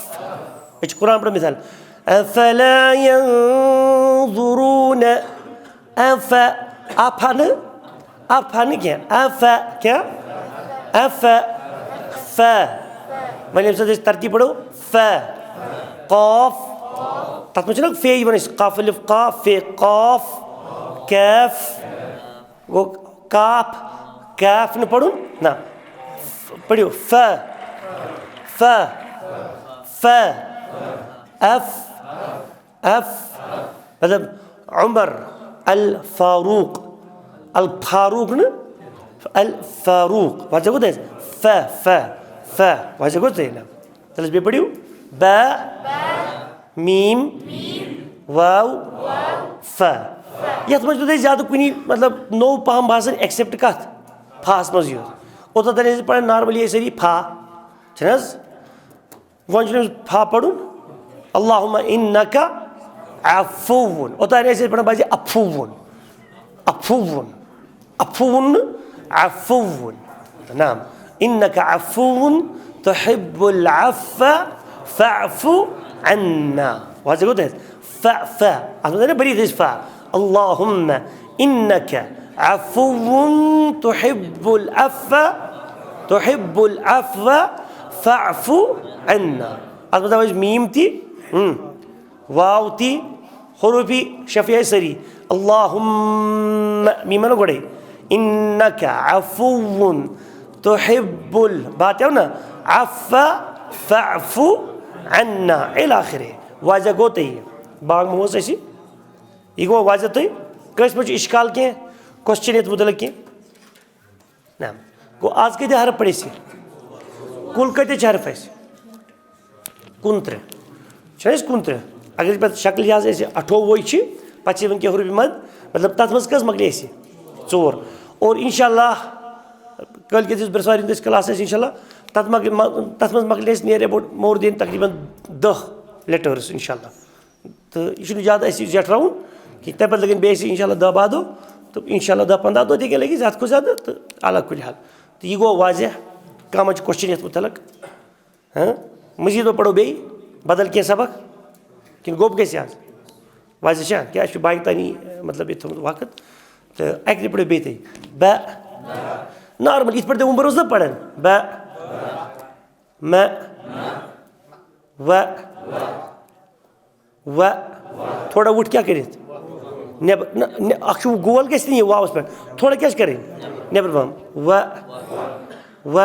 أسۍ چھِ قرآن پٮ۪ٹھ مثال۔ افلا ينظرون۔ اف، اف نہٕ، اف نہٕ کینٛہہ۔ اف کیٛاہ؟ اف، ف۔ وۄنۍ ییٚمہِ ساتہٕ أسۍ ترتیٖب پَرو، ف، قاف، تَتھ منٛز چھُنہ فے یِوان اَسہِ، قاف الف قاف، فے قاف، کیف، گوٚو کاف، کیف نہٕ پَرُن، نہ، پٔرِو ف، ف، ف، اف، اف، مطلب عمر الفاروق، الفاروق نہٕ، الفاروق۔ وۄنۍ ژےٚ کوٚت آسہِ؟ ف، ف، ف۔ وۄنۍ ژےٚ کوٚت ژےٚ نہ؟ تیٚلہِ بیٚیہِ پٔرِو۔ با، میٖم، واو، ف۔ یَتھ منٛز چھُنہٕ تۄہہِ زیادٕ کُنی، مطلب، نوٚو پَہَم باسان، except کَتھ؟ فاہَس منٛز یوت۔ اوٚتَتھ تانۍ ٲسۍ پَران normally ٲسۍ سٲری فا، چھِنہٕ حظ؟ وۄنۍ چھُنہٕ أمِس فا پَرُن۔ اللہم انک عفون۔ اوٚتانۍ ٲسۍ أسۍ پَران بَزِ عفون۔ عفون۔ عفون نہٕ، عفون۔ نعم۔ انک عفون تحب العفو فاعف عنا۔ وۄنۍ ژےٚ گوٚو تَتہِ؟ ف، ف۔ اَتھ منٛز آیہِ نہ بٔرِتھ أسۍ فا۔ اللہم انک عفو تحب العفو تحب العفو فاعف عنا۔ اَتھ منٛز آو اَسہِ میٖم تہِ، ہم، واو تہِ، حروفِ شفیہ سٲری۔ اللہم، میٖم اَنو گۄڈَے۔ انک عفو تحب ال، با تہِ آو نہ؟ عفو فاعف عنا الی آخرہ۔ واضح گوٚو تۄہہِ یہِ؟ باغ مہ اوس اَسہِ؟ یہِ گوٚو واضح تۄہہِ؟ کٲنٛسہِ ما چھُ اِشکال کینٛہہ؟ Question یَتھ مُتعلق کینٛہہ؟ نہ۔ گوٚو آز کۭتیٛاہ حرف پٔرۍ اَسہِ؟ کُل کۭتیٛاہ چھِ حرف اَسہِ؟ کُنترٕٛہ۔ چھِ اَسہِ کُنترٕٛہ۔ اگر أسۍ پَتہٕ شکلہِ لحاظ اَسہِ اَٹھووُے چھِ، پَتہٕ چھِ یِوان کینٛہہ حروفِ مد، مطلب تَتھ منٛز کٔژ مۄکلے اَسہِ؟ ژور۔ اور انشاءاللہ کٲلۍ کٮ۪تھ یُس برٛٮ۪سوارِ ہُنٛد اَسہِ class آسہِ انشاءاللہ، تَتھ مۄکلہِ، تَتھ منٛز مۄکلہِ اَسہِ near about more than تقریباً دَہ letters انشاءاللہ۔ تہٕ یہِ چھُنہٕ زیادٕ اَسہِ زیٹھراوُن کینٛہہ، تَمہِ پَتہٕ لَگن بیٚیہِ اَسہِ انشاءاللہ دَہ باہ دۄہ، تہٕ انشاءاللہ دَہ پنٛداہ دۄہ تہِ ہیٚکن لٔگِتھ، زیادٕ کھۄتہٕ زیادٕ، تہٕ علی کُلہِ حال۔ تہٕ یہِ گوٚو واضح، کانٛہہ ما چھُ question یَتھ مُتعلق؟ ہاں؟ مٔزیٖد ما پَرو بیٚیہِ بدل کینٛہہ سبق؟ کِنہٕ گوٚب گژھِ آز؟ واضح چھا؟ کیٛاہ اَسہِ چھُ باقٕے تانی، مطلب، ییٚتہِ تھوٚمُت وقت؟ تہٕ اَکہِ لَٹہِ پَرو بیٚیہِ تُہۍ۔ بہ۔ Normal، یِتھ پٲٹھۍ تُہۍ وُمبر اوس نہ پَران۔ بہ۔ مہ۔ وہ۔ و۔ تھوڑا وُٹھ کیٛاہ کٔرِتھ؟ نٮ۪بر، نہ، نہ، اَکھ چھُ گول گژھِ نہٕ یہِ واوَس پٮ۪ٹھ۔ تھوڑا کیٛاہ چھِ کَرٕنۍ؟ نٮ۪بر پَہَم۔ و، و،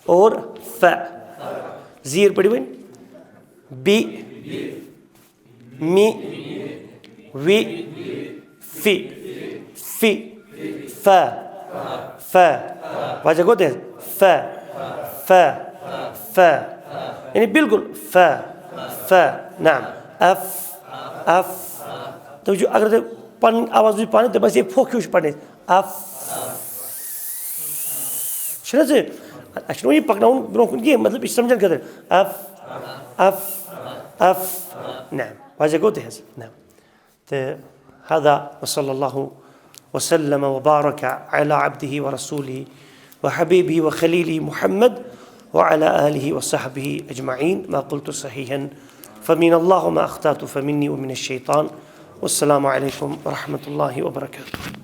اور ف۔ زیٖر پٔرِو وۄنۍ۔ بِ، مِ، وِ، فِ، فِ، ف، ف۔ واضح گوٚو تۄہہِ؟ ف، ف، ف۔ یعنی بالکل ف، ف۔ نعم۔ If, if. تُہۍ وٕچھِو، اگر تُہۍ پنٕنۍ آواز وٕچھِو پانہٕ، تُہۍ باسہِ ہے پھۄکھ ہیوٗ چھُ پرنَس۔ اف۔ چھُنہ حظ یہِ؟ اَسہِ چھُنہٕ وۄنۍ یہِ پَکناوُن برٛونٛہہ کُن کینٛہہ، مطلب، یہِ چھُ سَمجھان خٲطرٕ۔ If, if, if. نعم۔ واضح گوٚو تۄہہِ حظ؟ نعم۔ تہٕ هذا وصلى الله وسلم وبارك على عبده ورسوله وحبيبه وخليله محمد وعلى آله وصحبه أجمعين، ما قلت صحيحا فمن الله، وما أخطأت فمني ومن الشيطان. والسلام عليكم ورحمة الله وبركاته.